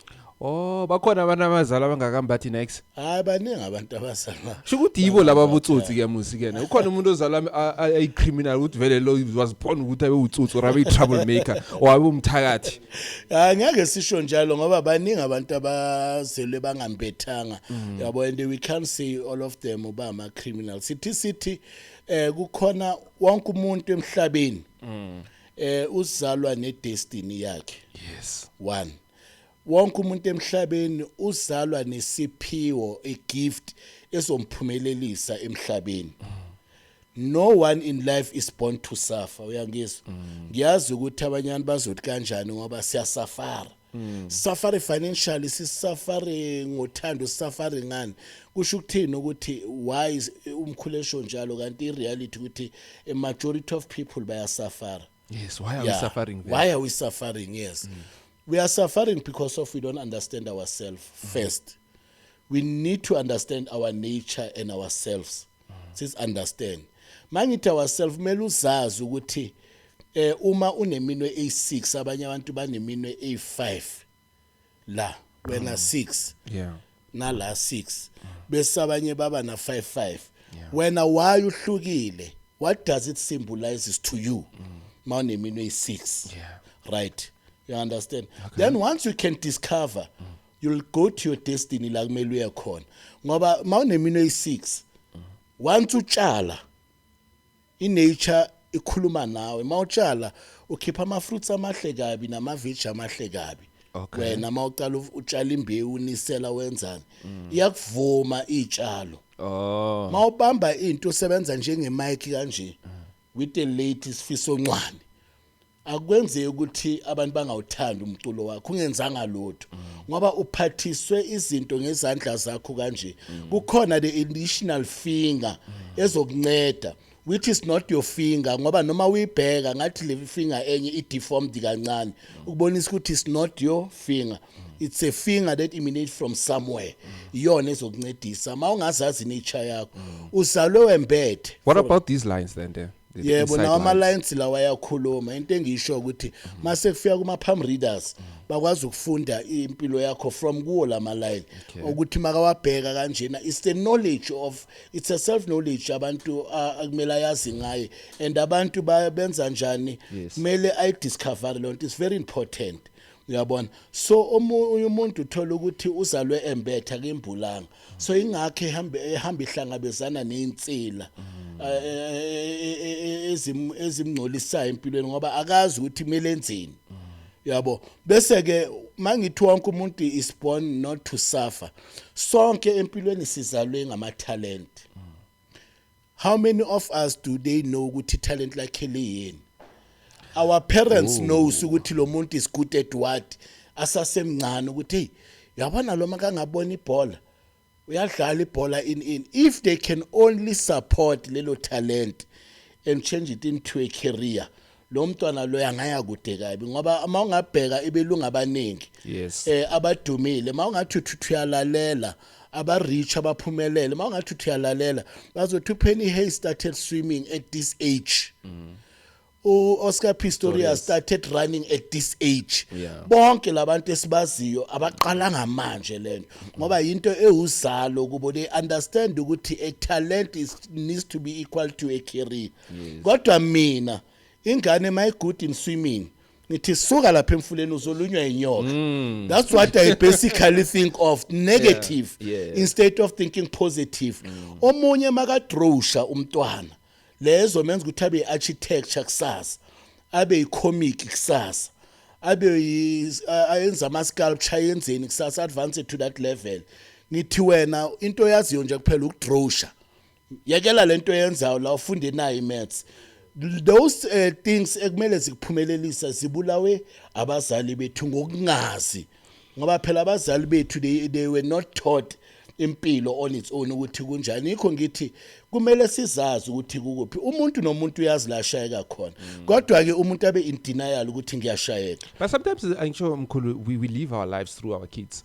Oh, bakhona abantu abazalwa abangakambathi next. Hayi, baningi abantu abazalwa. Sho ukuthi yibo laba botsotsi ke musi ke. Ukhona umuntu ozalwa ayi criminal, ukuthi vele lo was born ukuthi abe utsotsi or abe trouble maker or abe umthakathi? Hayi, ngeke sisho njalo ngoba baningi abantu abazelwe bangambethanga, yabo, and we can't say all of them uba ama criminals. Sithi kukhona wonke umuntu emhlabeni uzalwa nedestiny yakhe. One, wonke umuntu emhlabeni uzalwa nesiphiwo, a gift ezomphumelelisa emhlabeni. No one in life is born to suffer, uyangizwa? Ngiyazi ukuthi abanyana bazothi kanjani ngoba siyasuffera, suffer financially, sisuffer ngothando, suffer ngani. Kusho ukuthini ukuthi why umkhulesho njalo, kanti i-reality ukuthi a majority of people bayasuffera? Yes, why are we suffering then? Why are we suffering? Yes, we are suffering because of we don't understand ourselves. First we need to understand our nature and ourselves. Sis understand, mangithi ourselves, kumele uzazi ukuthi uma uneminwe eyi6, abanye abantu baneminwe eyi5 la, wena 6, nala 6, bese abanye baba na 5 5. Wena why uhlukile? What does it symbolizes to you mawuneminwe eyi6? Right, you understand? Then once you can discover, you'll go to your destiny la kumele uye khona, ngoba mawuneminwe eyi6, once utshala, inature ikhuluma nawe. Mawutshala ukhipha ama fruits amahle kabi nama veg amahle kabi. Wena mawuqala utshala imbewu, unisela, wenzani, iyakuvuma izitshalo. Mawubamba into usebenza njenge mic kanje with the late Sifiso Ncwane, akwenzeki ukuthi abantu bangawuthandi umculo wakho ungenzanga lutho, ngoba uphathiswe izinto ngezandla zakho kanje. Kukhona the additional finger ezokunceda, which is not your finger, ngoba noma uyibheka ngathi le finger enye i deformed kancane, ukubonisa ukuthi it's not your finger, it's a finger that emanate from somewhere. Iyona ezokuncedisa mawungazazi nature yakho, uzalwe wembethe. What about these lines then, the Yebo. inside Nawo ama lines? Lines lawa ayakhuluma. Into engisho ukuthi mase kufika kuma palm readers, bakwazi ukufunda impilo yakho from kuwo lama line, ukuthi makawabheka kanjena, it's the knowledge of, it's a self knowledge abantu akumele ayazi ngaye and abantu benza njani. Kumele ayidiscover lonto, it's very important, uyabona? So omunye umuntu uthola ukuthi uzalwe embetha kembulanga, so ingakho ehamba ihlangabezana nezinsila ezimngcolisayo empilweni, ngoba akazi ukuthi kumele enzeni, yabo. Bese ke mangithi wonke umuntu is born not to suffer, sonke empilweni sizalwe ngama talent. How many of us do they know ukuthi talent lakhe liyini? Our parents knows ukuthi lo muntu is good at what asasemncane, ukuthi hey, yabona lo makangabona ibhola, uyadlala ibhola in if they can only support lelo talent and change it into a career, lo mntwana lo angaya kude kabi, ngoba uma ungabheka ibelungu abaningi abadumile, mawungathi uthi uyalalela, aba rich, abaphumelele, mawungathi uthi uyalalela, bazothi uPenny Hayes started swimming at this age, uOscar Pistorius started running at this age. Bonke labantu esibaziyo abaqalanga manje lento, ngoba into ewuzalo kubo. They understand ukuthi a talent is needs to be equal to a career. Kodwa mina, ingane my good in swimming, ngithi suka lapha emfuleni, uzolunywa inyoka. That's what I basically think of negative instead of thinking positive. Omunye makadrowsha umntwana, lezo menza ukuthi abe architecture kusasa, abe icomic kusasa, abe ayenza ama sculpture, ayenzeni kusasa, advance to that level. Ngithi wena into oyaziyo nje kuphela ukudrowsha, yekela lento yenzayo la, ufunde nayo imaths. Those things ekumele zikuphumelelisa zibulawe abazali bethu ngokungazi, ngoba phela abazali bethu they were not taught impilo on its own ukuthi kunjani. Yikho ngithi kumele sizazi ukuthi kukuphi. Umuntu nomuntu uyazi la ashayeka khona, kodwa ke umuntu abe in denial ukuthi ngiyashayeka. But sometimes, I'm sure, Mkhulu, we live our lives through our kids.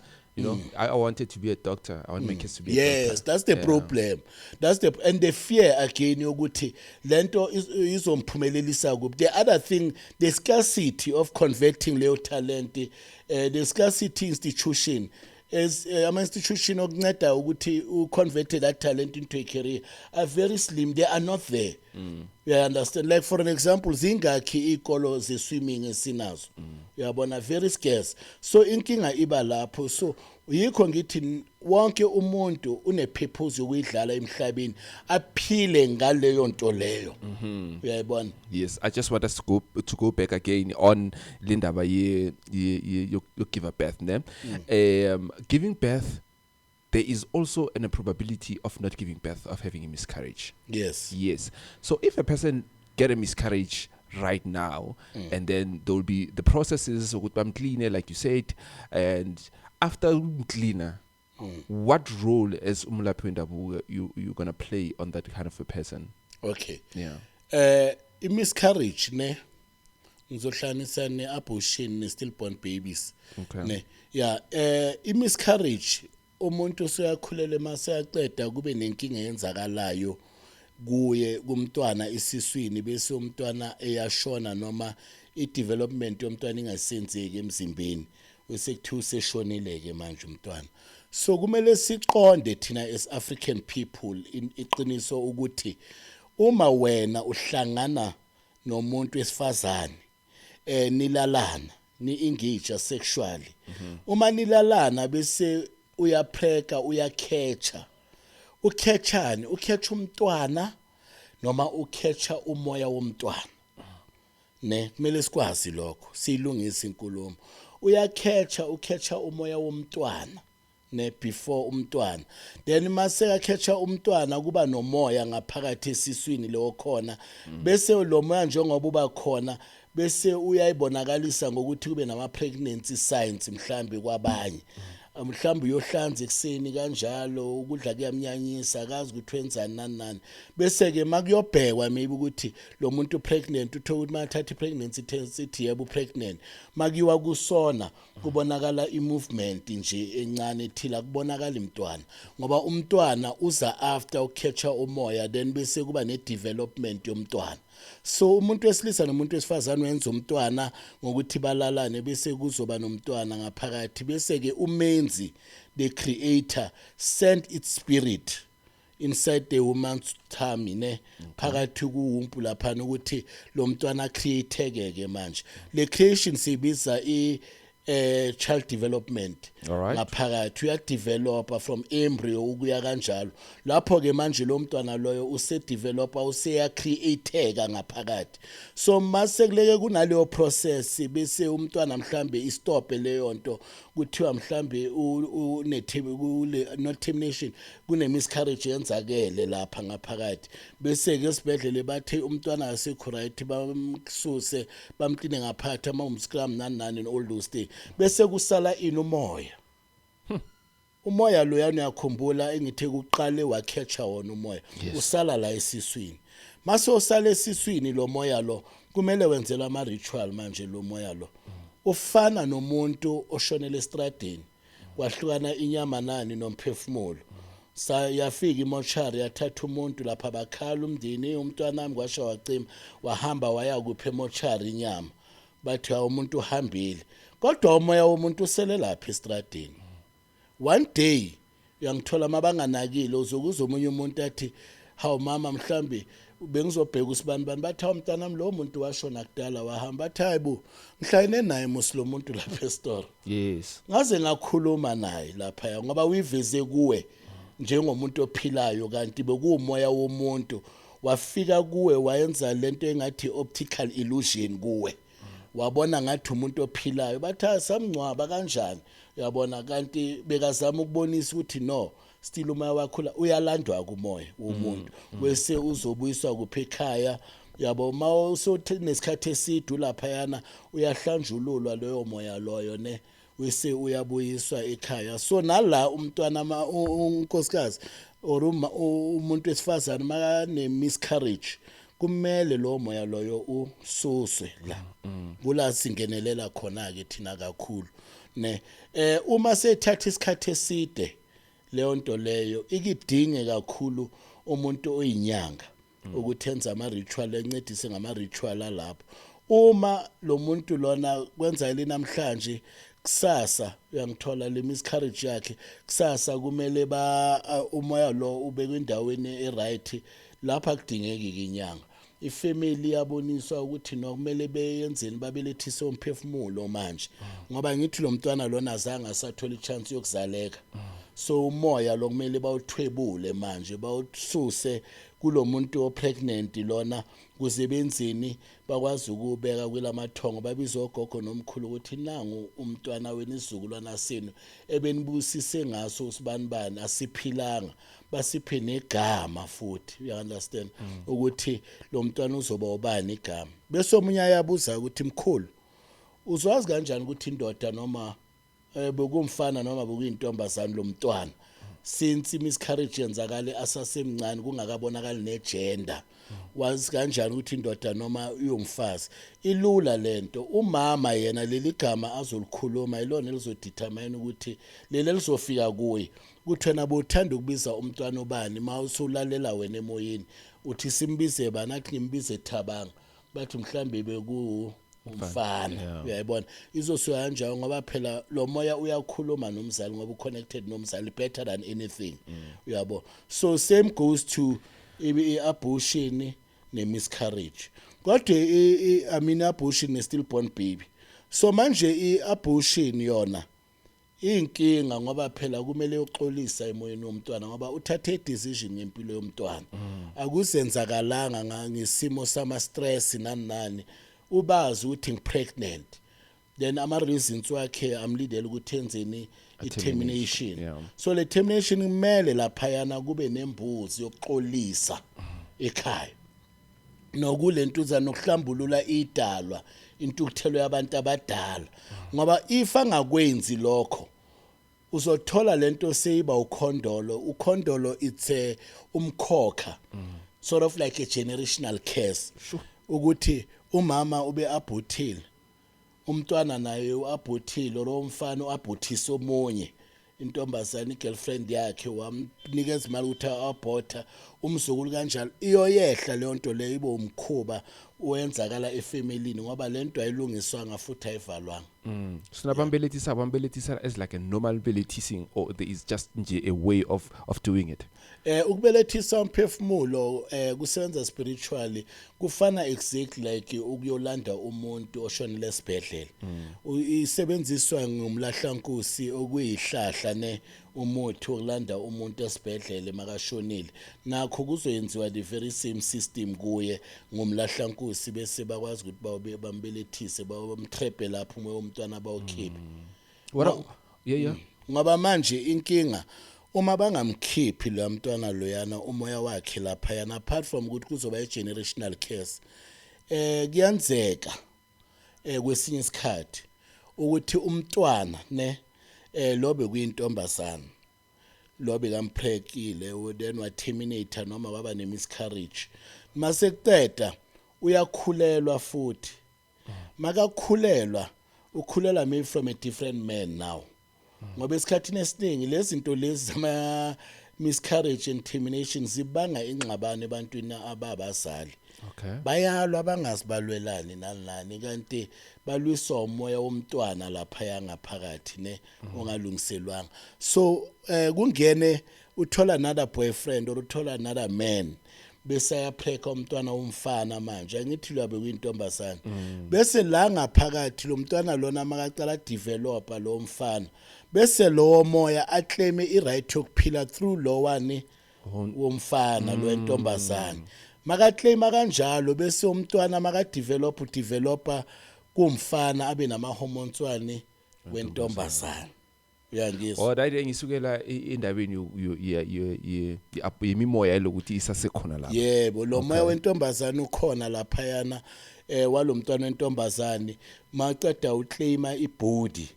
I wanted to be a doctor. I want my kids to be a Yes, doctor. that's the problem. That's the and the fear again yokuthi lento izomphumelelisa kuphi. The other thing, the scarcity of converting leyo talent, the scarcity institution as ama institution okunceda ukuthi u convert that talent into a career are very slim. They are not there. You understand? Like, for an example, zingakhi ikolo ze swimming esinazo? Uyabona, very scarce. So inkinga iba lapho. So yikho ngithi wonke umuntu une-purpose yokuyidlala emhlabeni, aphile ngaleyo nto leyo, uyayibona? Yes, I just want us to go back again on lindaba ye give a birth, ne? Giving birth, there is also a probability of not giving birth, of having a miscarriage. Yes. Yes. So if a person get a miscarriage right now, and then there will be the processes ukuthi bamclean, like you said, and after cleaner, what role as umlaphi wendabuko you gonna play on that kind of a person? Okay. I-miscarriage, ne, ngizohlanganisa ne-abortion ne-stillborn babies. Ne, yeah, i-miscarriage, umuntu usuyakhulela, mase yaqeda kube nenkinga eyenzakalayo kuye kumntwana isiswini, bese umntwana eyashona noma i-development yomntwana ingasenzeki emzimbeni, bese kuthiwa useshonile ke manje umntwana. So kumele siqonde thina as African people iqiniso ukuthi uma wena uhlangana nomuntu wesifazane, nilalana, ni engage sexually, uma nilalana bese uyapreka, uyakhetha, ukhethani? Ukhetha umntwana noma ukhetha umoya womntwana, ne? Kumele sikwazi lokho, siyilungise inkulumo. Uyakhetha, ukhetha umoya womntwana, ne, before umntwana. Then mase akhetha umntwana, kuba nomoya ngaphakathi esiswini leyo khona, bese lo moya njengoba uba khona, bese uyayibonakalisa ngokuthi kube nama pregnancy signs. Mhlambi kwabanye, mhlawumbe uyohlanza ekuseni kanjalo, ukudla kuyamnyanyisa, akazi ukuthi wenzani, nani nani. Bese ke makuyobhekwa maybe ukuthi lo muntu pregnant, uthola ukuthi makathatha i-pregnancy test ithi yebo, pregnant. Makiwa kusona kubonakala i-movement nje encane ethila, kubonakala imntwana, ngoba umntwana uza after ukhetha umoya, then bese kuba ne-development yomntwana. So umuntu wesilisa nomuntu wesifazane wenza umntwana ngokuthi balalane, bese kuzoba nomntwana ngaphakathi. Bese ke umenzi, the creator, sent its spirit inside the woman's tummy, ne, phakathi kuwumpu laphana, ukuthi lo mntwana create ke manje. Le creation sibiza i child development. Ngaphakathi uyadevelopa from embryo ukuya kanjalo. Lapho ke manje lo mntwana loyo usedevelopa, useya createka ngaphakathi. So mase kuleke kunaleyo process, bese umntwana mhlambe istop leyo nto, kuthiwa mhlambe une kule not termination, kune miscarriage yenzakele lapha ngaphakathi. Bese ke esibhedlele bathe umntwana asekho right, bamsuse, bamkline ngaphakathi, ama umscram, nani nani and all those things. Bese kusala ini? Umoya. Umoya loyana, uyakhumbula engithe kuqale wakhetha wona umoya? Usala la esiswini. Mase usala esiswini lo moya lo, kumele wenzelwe ama ritual. Manje lo moya lo ufana nomuntu oshonele estradeni, kwahlukana inyama nani nomphefumulo. Sa yafika imochari, yathatha umuntu lapha, bakhala umndeni, umntwana wami, kwasha wacima, wahamba waya kuphi? Emochari. Inyama, bathi hawu, umuntu uhambile, kodwa umoya womuntu usele lapha estradeni. One day uyangithola, mabanganakile, uzokuza omunye umuntu athi, "Hawu mama, mhlambi bengizobheka usibani bani." Bathi, "Hawu mntanami, lo muntu washona kudala, wahamba." Bathi, "Hayi bo, ngihlangene naye musi lo muntu lapha esitoro." Ngaze ngakhuluma naye lapha, ngoba uyiveze kuwe njengomuntu ophilayo, kanti bekuwumoya womuntu wafika kuwe, wayenza lento engathi optical illusion kuwe, wabona ngathi umuntu ophilayo. Bathi, "Ah, samngcwaba kanjani?" Uyabona, kanti bekazama ukubonisa ukuthi no, still umoya wakhula, uyalandwa kumoya womuntu, bese uzobuyiswa kuphi? Ekhaya, yabo. Ma usonesikhathi eside ulaphayana, uyahlanjululwa leyo moya loyo, ne, wese uyabuyiswa ekhaya. So nala umntwana unkosikazi or umuntu wesifazane makane miscarriage, kumele lo moya loyo ususwe la. Kula singenelela khona ke thina kakhulu. Ne uma sethatha isikhathi eside leyo nto leyo, ikidinge kakhulu umuntu oyinyanga ukuthi enze ama ritual, encedise ngama ritual alapho. Uma lo muntu lona kwenza namhlanje, kusasa uyangithola le miscarriage yakhe, kusasa kumele ba umoya lo ubekwe endaweni e-right. Lapha kudingeki inyanga, ifamily yaboniswa ukuthi nokumele beyenzeni, babelethise umphefumulo manje, ngoba ngithi lo mntwana lona azange asathola ichance yokuzaleka. So umoya lo kumele bawuthwebule manje, bawususe kulomuntu opregnant lona, kuze benzeni, bakwazi ukubeka kwelamathongo, babize ogogo nomkhulu ukuthi nangu umntwana wenu, isizukulwana senu ebenibusise ngaso usibanibani, asiphilanga, basiphe negama futhi. You understand ukuthi lo mntwana uzoba ubani igama? Bese omunye ayabuza ukuthi, "Mkhulu, uzwazi kanjani ukuthi indoda noma bekumfana noma bekuyintombazane lo mntwana, since miscarriage yenzakale asasemncane, kungakabonakali negender? Wazi kanjani ukuthi indoda noma uyumfazi?" Ilula lento. Umama yena leli gama azolikhuluma ilona elizodetermine ukuthi leli elizofika kuye, ukuthi wena bothanda ukubiza umntwana obani. Ma usulalela wena emoyeni, uthi simbize bani? Athi ngimbize Thabanga, bathi mhlambe beku umfana. Uyayibona, izosuka kanjalo, ngoba phela lo moya uyakhuluma nomzali, ngoba uconnected nomzali better than anything, uyabo. So same goes to i-abortion ne-miscarriage, kodwa I mean, abortion ne-stillborn baby. So manje i-abortion yona inkinga, ngoba phela kumele uxolisa emoyeni womntwana, ngoba uthathe i-decision ngempilo yomntwana, akuzenzakalanga ngesimo sama stress nani nani, ubazi ukuthi ngipregnant, then ama reasons wakhe amleadela ukuthi enzeni, i-termination. So le termination kumele laphayana kube nembuzi yokuxolisa ekhaya, nokulentuza nokuhlambulula idalwa intukuthelo yabantu abadala, ngoba if angakwenzi lokho, uzothola lento seyiba ukhondolo. Ukhondolo, it's a umkhokha, sort of like a generational curse, ukuthi umama ube abortile, umntwana naye uabortile, lo mfana uabortisa omunye intombazane, igirlfriend yakhe, wamnikeza imali ukuthi aborta umzukulu kanjalo. Iyoyehla leyo nto leyo, ibe umkhuba owenzakala efamilini, ngoba lento ayilungiswanga futhi ayivalwanga. So nabambelethisa, bambelethisa as like a normal belethising, or there is just nje a way of doing it? Ukubelethisa umphefumulo kusebenza spiritually, kufana exactly like ukuyolanda umuntu oshonele esibhedlela. Isebenziswa ngumlahlankosi, okuyihlahla ne umuthi wokulanda umuntu esibhedlela makashonile. Nakho kuzoyenziwa the very same system kuye ngumlahlankosi, bese bakwazi ukuthi bawube bambelethise, bamtraphe lapho umoya womntwana bawukhiphe. What? Yeah. Ngoba manje inkinga, uma bangamkhiphi lo mntwana loyana, umoya wakhe lapha yana, apart from ukuthi kuzoba i-generational curse, kuyenzeka kwesinye isikhathi ukuthi umntwana ne lobe kuyintombazana lo bekamphrekile, then wa terminate noma waba ne miscarriage, mase kuqeda uyakhulelwa futhi. Makakhulelwa, ukhulelwa maybe from a different man now, ngoba esikhathini esiningi lezi zinto lezi zama miscarriage and termination zibanga ingxabano ebantwini ababazali. Bayalwa, bangazi balwelani nani nani, kanti balwiswa umoya womntwana lapha ngaphakathi ne ongalungiselwanga. So kungene uthola another boyfriend or uthola another man, bese ayapheka umntwana womfana. Manje angithi lwabe kuyintombazana, bese la ngaphakathi lo mntwana lona makacala developer lo mfana, bese lowo moya aclaim i-right yokuphila through lo wani womfana lo wentombazane. Makaclaima kanjalo, bese umntwana makadevelop, udevelopa kumfana, abe nama hormones wani wentombazane. Uyangizwa? Oh, that ngisukela endabeni yemimoya lokuthi isasekhona lapha. Yebo, lo moya wentombazane ukhona laphayana walomntwana wentombazane, maqeda uclaima ibody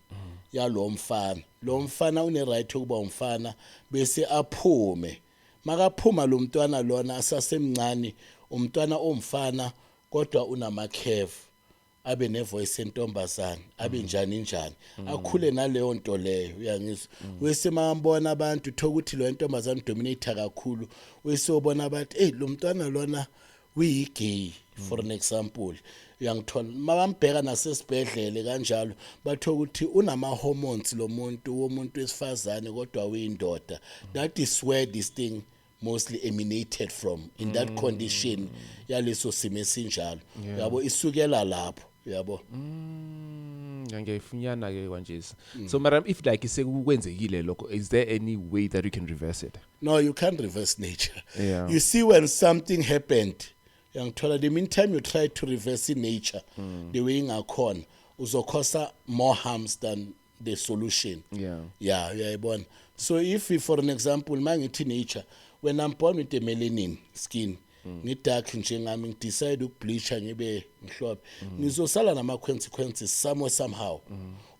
yalo mfana. Lo mfana une right yokuba umfana, bese aphume. Makaphuma lo mntwana lona asasemncane, umntwana omfana kodwa unama curve. Abe nevoice entombazana, abe njani njani, akhule naleyo nto leyo, uyangizwa? Wese mambona abantu thola ukuthi lo ntombazana dominate kakhulu, wese ubona bathi, "Hey, lo mntwana lona uyi-gay," for an example, uyangithola? Mabambheka nasesibhedlele kanjalo, bathola ukuthi unama hormones lo muntu womuntu wesifazane kodwa uyindoda. That is where this thing mostly emanated from, in that condition yaleso simo esinjalo, yabo, isukela lapho, yabo. Ngiyayifunyana ke kanje. So madam, if like sekukwenzekile lokho, is there any way that you can reverse it? No, you can't reverse nature. You see, when something happened, uyangithola, the meantime you try to reverse in nature the way ingakhona, uzocausa more harms than the solution. Yeah, uyayibona? So if we, for an example, mangithi nature, when I'm born with a melanin skin, ngidark njengami, ngidecide ukubleacha ngibe mhlophe, ngizosala nama consequences somewhere somehow.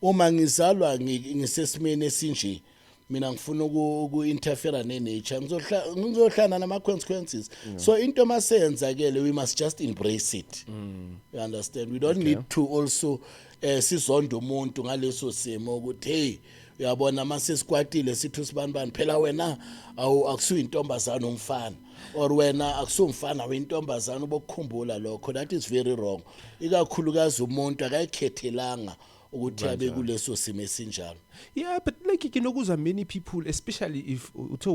Uma ngizalwa ngisesimeni esinje, mina ngifuna uku-interfere ne-nature, ngizohlala nama-consequences. So into maseyenzakele, we must just embrace it, you understand? We don't need to also sizonde umuntu ngaleso simo ukuthi, hey, uyabona, mase sikwatile sithi usibanibani phela wena awu akusuyintombazana umfana, or wena akusumfana wintombazana, ubokukhumbula lokho. That is very wrong, ikakhulukazi umuntu akayikhethelanga ukuthi abe kuleso simo esinjalo. Yeah, but like nginokuzwa many people, especially if uthe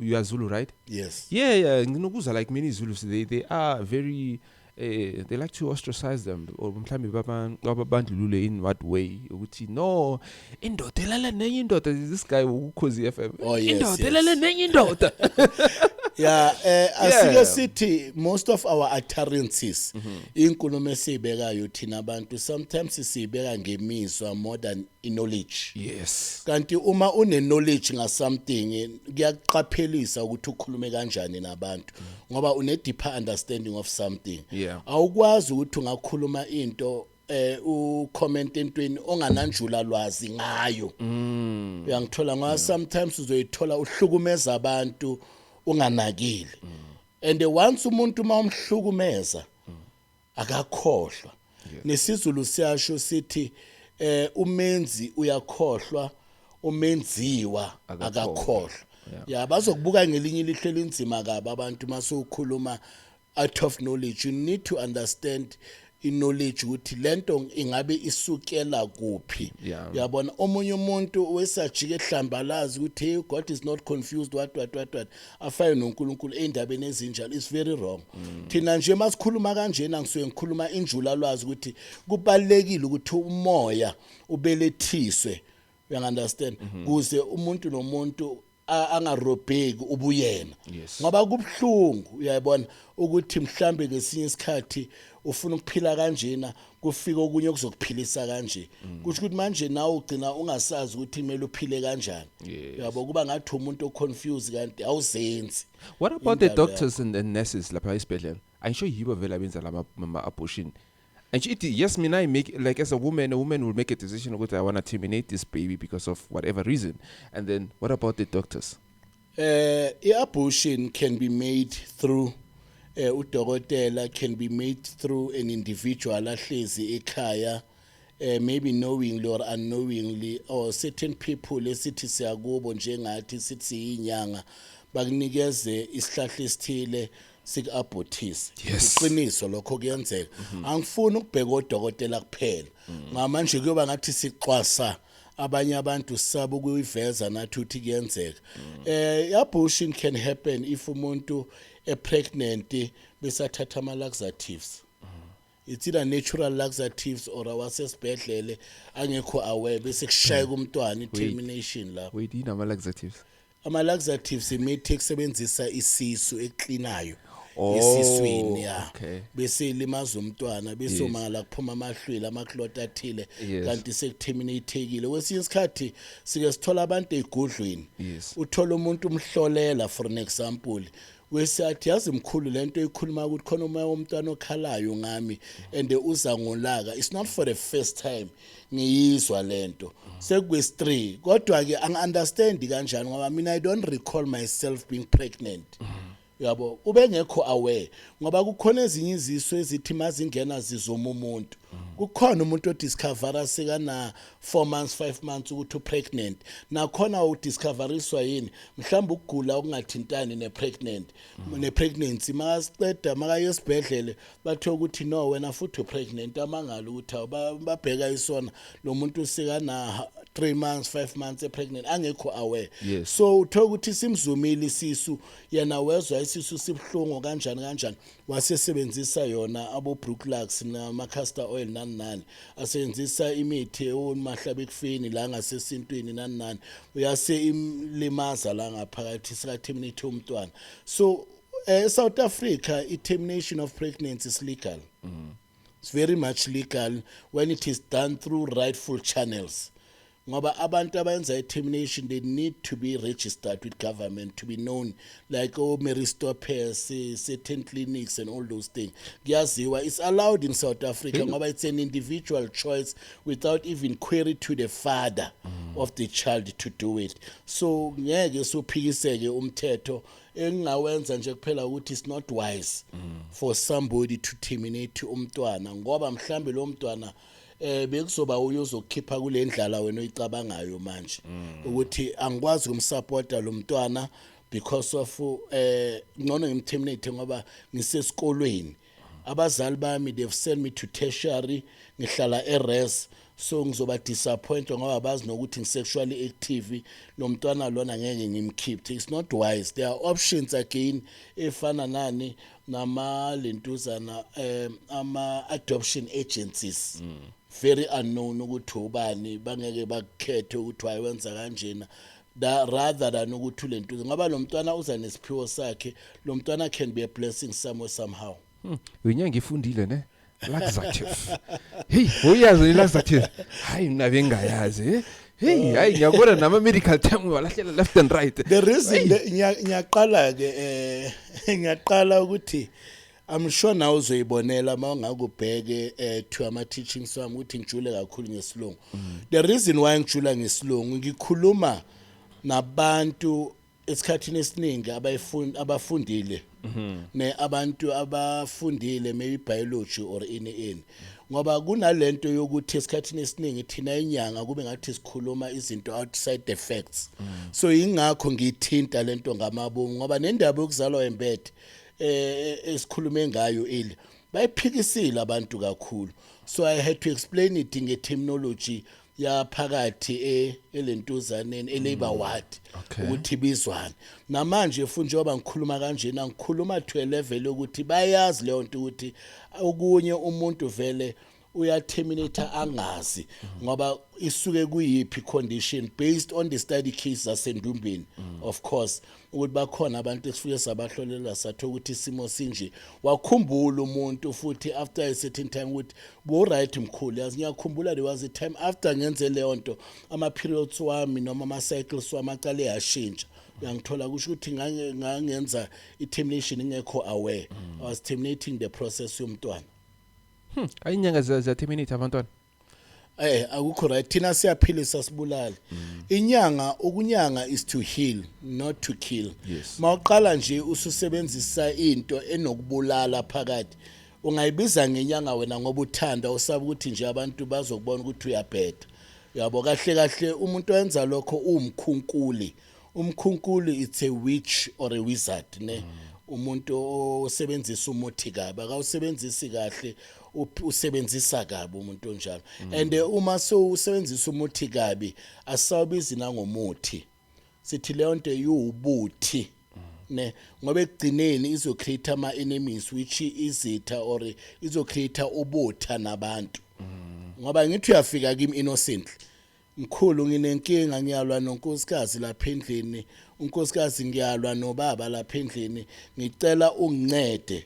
you are Zulu, right? Yes. Yeah, nginokuzwa like many Zulus, they are very they like to ostracize them or mhlambe babandlulule. In what way? Ukuthi no, indoda elala nenye indoda, this guy uKhozi FM. Oh, yes. Indoda elala nenye indoda. Yeah, asike sithi most of our utterances, inkulumo esibekayo thina abantu, sometimes sibeka ngemizwa more than knowledge. Kanti uma une knowledge nga something, kuyaqaphelisa ukuthi ukhulume kanjani nabantu ngoba une deeper understanding of something. Awukwazi ukuthi ungakhuluma into, ucomment entweni ongananjula lwazi ngayo, uyangithola? Ngoba sometimes uzoyithola uhlukumeza abantu unganakile, and once umuntu mawumhlukumeza akakhohlwa. NesiZulu siyasho sithi umenzi uyakhohlwa, umenziwa akakhohlwa. Ya, bazokubuka ngelinye ilihlo elinzima kabi abantu masukhuluma out of knowledge. You need to understand i-knowledge ukuthi lento ingabe isukela kuphi. Uyabona, omunye umuntu wesajike ehlambalazi ukuthi, "Hey, God is not confused," what what what what, afane noNkulunkulu endabeni ezinjalo. It's very wrong. Thina nje masikhuluma kanjena, ngisuke ngikhuluma injula lwazi ukuthi kubalekile ukuthi umoya ubelethiswe, you understand, kuze umuntu nomuntu angarobheki ubuyena. Ngoba kubhlungu, uyayibona, ukuthi mhlambe ngesinye isikhathi ufuna ukuphila kanjena, kufika okunye okuzokuphilisa kanje, kusho ukuthi manje nawe ugcina ungasazi ukuthi kumele uphile kanjani. Uyabo, kuba ngathi umuntu oconfused kanti awuzenzi. What about the Indalo. Doctors and nurses lapha esibhedlela? I'm sure yibo vele abenza lama ama abortion. And she, yes, mina I make like as a woman will make a decision ukuthi I want to terminate this baby because of whatever reason. And then what about the doctors? I-abortion can be made through udokotela, can be made through an individual ahlezi ekhaya, maybe knowingly or unknowingly, or certain people esithi siyakubo njengathi sithi siyinyanga, bakunikeze isihlahla esithile siku-abortise. Iqiniso lokho kuyenzeka. Angifuni ukubheka odokotela kuphela ngamanje, kuyoba ngathi sixwasa abanye abantu, sisaba ukuyiveza nathi ukuthi kuyenzeka. Abortion can happen if umuntu epregnant besathatha ama laxatives. It's either natural laxatives or awasesibhedlele, angekho aware, bese kushayeka umntwana, i-termination lapho. Wait, yini ama laxatives? Ama laxatives imithi ekusebenzisa isisu, eklinayo Oh, esiswini, ya. Bese ilimaza umntwana, bese umangala kuphuma amahlwili, amaclot athile, kanti sekuterminatekile. Kwesinye isikhathi sike sithola abantu ey'gudlwini. Uthola umuntu umhlolela, for an example, wesiyathi, "Yazi mkhulu, lento ekhuluma ukuthi khona umoya womntwana okhalayo ngami and uza ngolaka. It's not for the first time ngiyizwa lento, sekukwesi-3, kodwa ke angi-understand kanjani ngoba mina I don't recall myself being pregnant." Uyabo, ubengekho aware ngoba kukhona ezinye izisu ezithi mazingena zizoma umuntu. Kukhona umuntu odiscovera sekana 4 months, 5 months ukuthi upregnant. Nakhona udiscoveriswa yini? Mhlawumbe ukugula okungathintani nepregnant, nepregnancy. Makasiqeda makaye esibhedlele, bathe ukuthi, "No, wena futhi upregnant." Amangala ukuthi awu, babheka isona lo muntu sekana 3 months, 5 months epregnant, angekho aware. So uthola ukuthi simzumile isisu, yena wezwa isisu sibhlungu kanjani kanjani, wasesebenzisa yona abo Brooklax nama castor oil, nani nani, asebenzisa imithi omahlaba ekufeni la ngasesintwini, nani nani, uyase imlimaza la ngaphakathi, sika terminate umntwana. So South Africa, i termination of pregnancy is legal. It's very much legal when it is done through rightful channels, ngoba abantu abayenza i-termination, they need to be registered with government to be known, like o-Marie Stopes, certain clinics and all those things. Kuyaziwa, it's allowed in South Africa ngoba it's an individual choice without even query to the father of the child to do it. So ngeke sophikiseke umthetho. Engingawenza nje kuphela ukuthi it's not wise for somebody to terminate umntwana, ngoba mhlambe lo mntwana bekuzoba uye uzokukhipha kule ndlala wena oyicabangayo manje, ukuthi angikwazi ukumsupporta lo mntwana because of ngcono ngimterminate ngoba ngisesikolweni, abazali bami, they've sent me to tertiary, ngihlala e-res, so ngizoba disappointed ngoba bazi nokuthi ngisexually active, lo mntwana lona ngeke ngimkeep. It's not wise. There are options again efana nani nama lentuzana, ama adoption agencies, very unknown ukuthi ubani, bangeke bakukhethe ukuthi wayenza kanjena, da rather than ukuthi ulentuza, ngoba lo mntwana uza nesiphiwo sakhe. Lo mntwana can be a blessing somewhere, somehow. Uyinyanga ifundile ne laxative. Hey, uyazi laxative? Hayi, mina bengayazi, eh? Hey, hayi, ngiyabona nama medical term walahlela left and right. The reason ngiyaqala ke, ngiyaqala ukuthi I'm sure nawe uzoyibonela mawungakubheke to ama teachings wami ukuthi ngijule kakhulu ngesilungu. The reason why ngijula ngesilungu, ngikhuluma nabantu esikhathini esiningi abayifunda, abafundile, ne abantu abafundile maybe biology or ini ini, ngoba kunalento yokuthi esikhathini esiningi thina inyanga kube ngathi sikhuluma izinto outside the facts. So ingakho ngiyithinta lento ngamabomu, ngoba nendaba yokuzalwa embethe esikhulume ngayo ile bayiphikisile abantu kakhulu, so I had to explain it nge-terminology yaphakathi elentuzaneni, e-labor ward, ukuthi bizwane. Namanje futhi njengoba ngikhuluma kanjena, ngikhuluma to a level yokuthi bayazi leyo nto, ukuthi okunye umuntu vele uyaterminate angazi ngoba isuke kuyiphi condition, based on the study case zasendumbeni, of course, ukuthi bakhona abantu esifike sabahlolela, sathola ukuthi isimo sinje. Wakhumbula umuntu futhi after a certain time ukuthi bo right mkhulu, yazi ngiyakhumbula there was a time after ngenze leyo nto, ama periods wami noma ama cycles wami aqale yashintsha, uyangithola? Kusho ukuthi ngangenza i-termination ingekho aware. I was terminating the process yomntwana. Ayinyanga ziyaterminate abantwana? Akukho right. Thina siyaphilisa, sibulale. Inyanga, ukunyanga is to heal, not to kill. Mawuqala nje ususebenzisa into enokubulala phakathi, ungayibiza ngenyanga wena ngoba uthanda, usaba ukuthi nje abantu bazokubona ukuthi uyabheda. Uyabo, kahle kahle umuntu owenza lokho uwumkhunkuli. Umkhunkuli, it's a witch or a wizard, ne? Umuntu osebenzisa umuthi kabi, akawusebenzisi kahle, usebenzisa kabi umuntu onjalo. And uma sewusebenzisa umuthi kabi, asawubizi nangomuthi, sithi leyo nto iwubuthi, ne? Ngoba ekugcineni izo create ama enemies, which izitha, or izo create ubutha nabantu, ngoba ngithi uyafika kimi innocently, "Mkhulu, nginenkinga, ngiyalwa nonkosikazi lapha endlini, unkosikazi, ngiyalwa nobaba lapha endlini, ngicela ungincede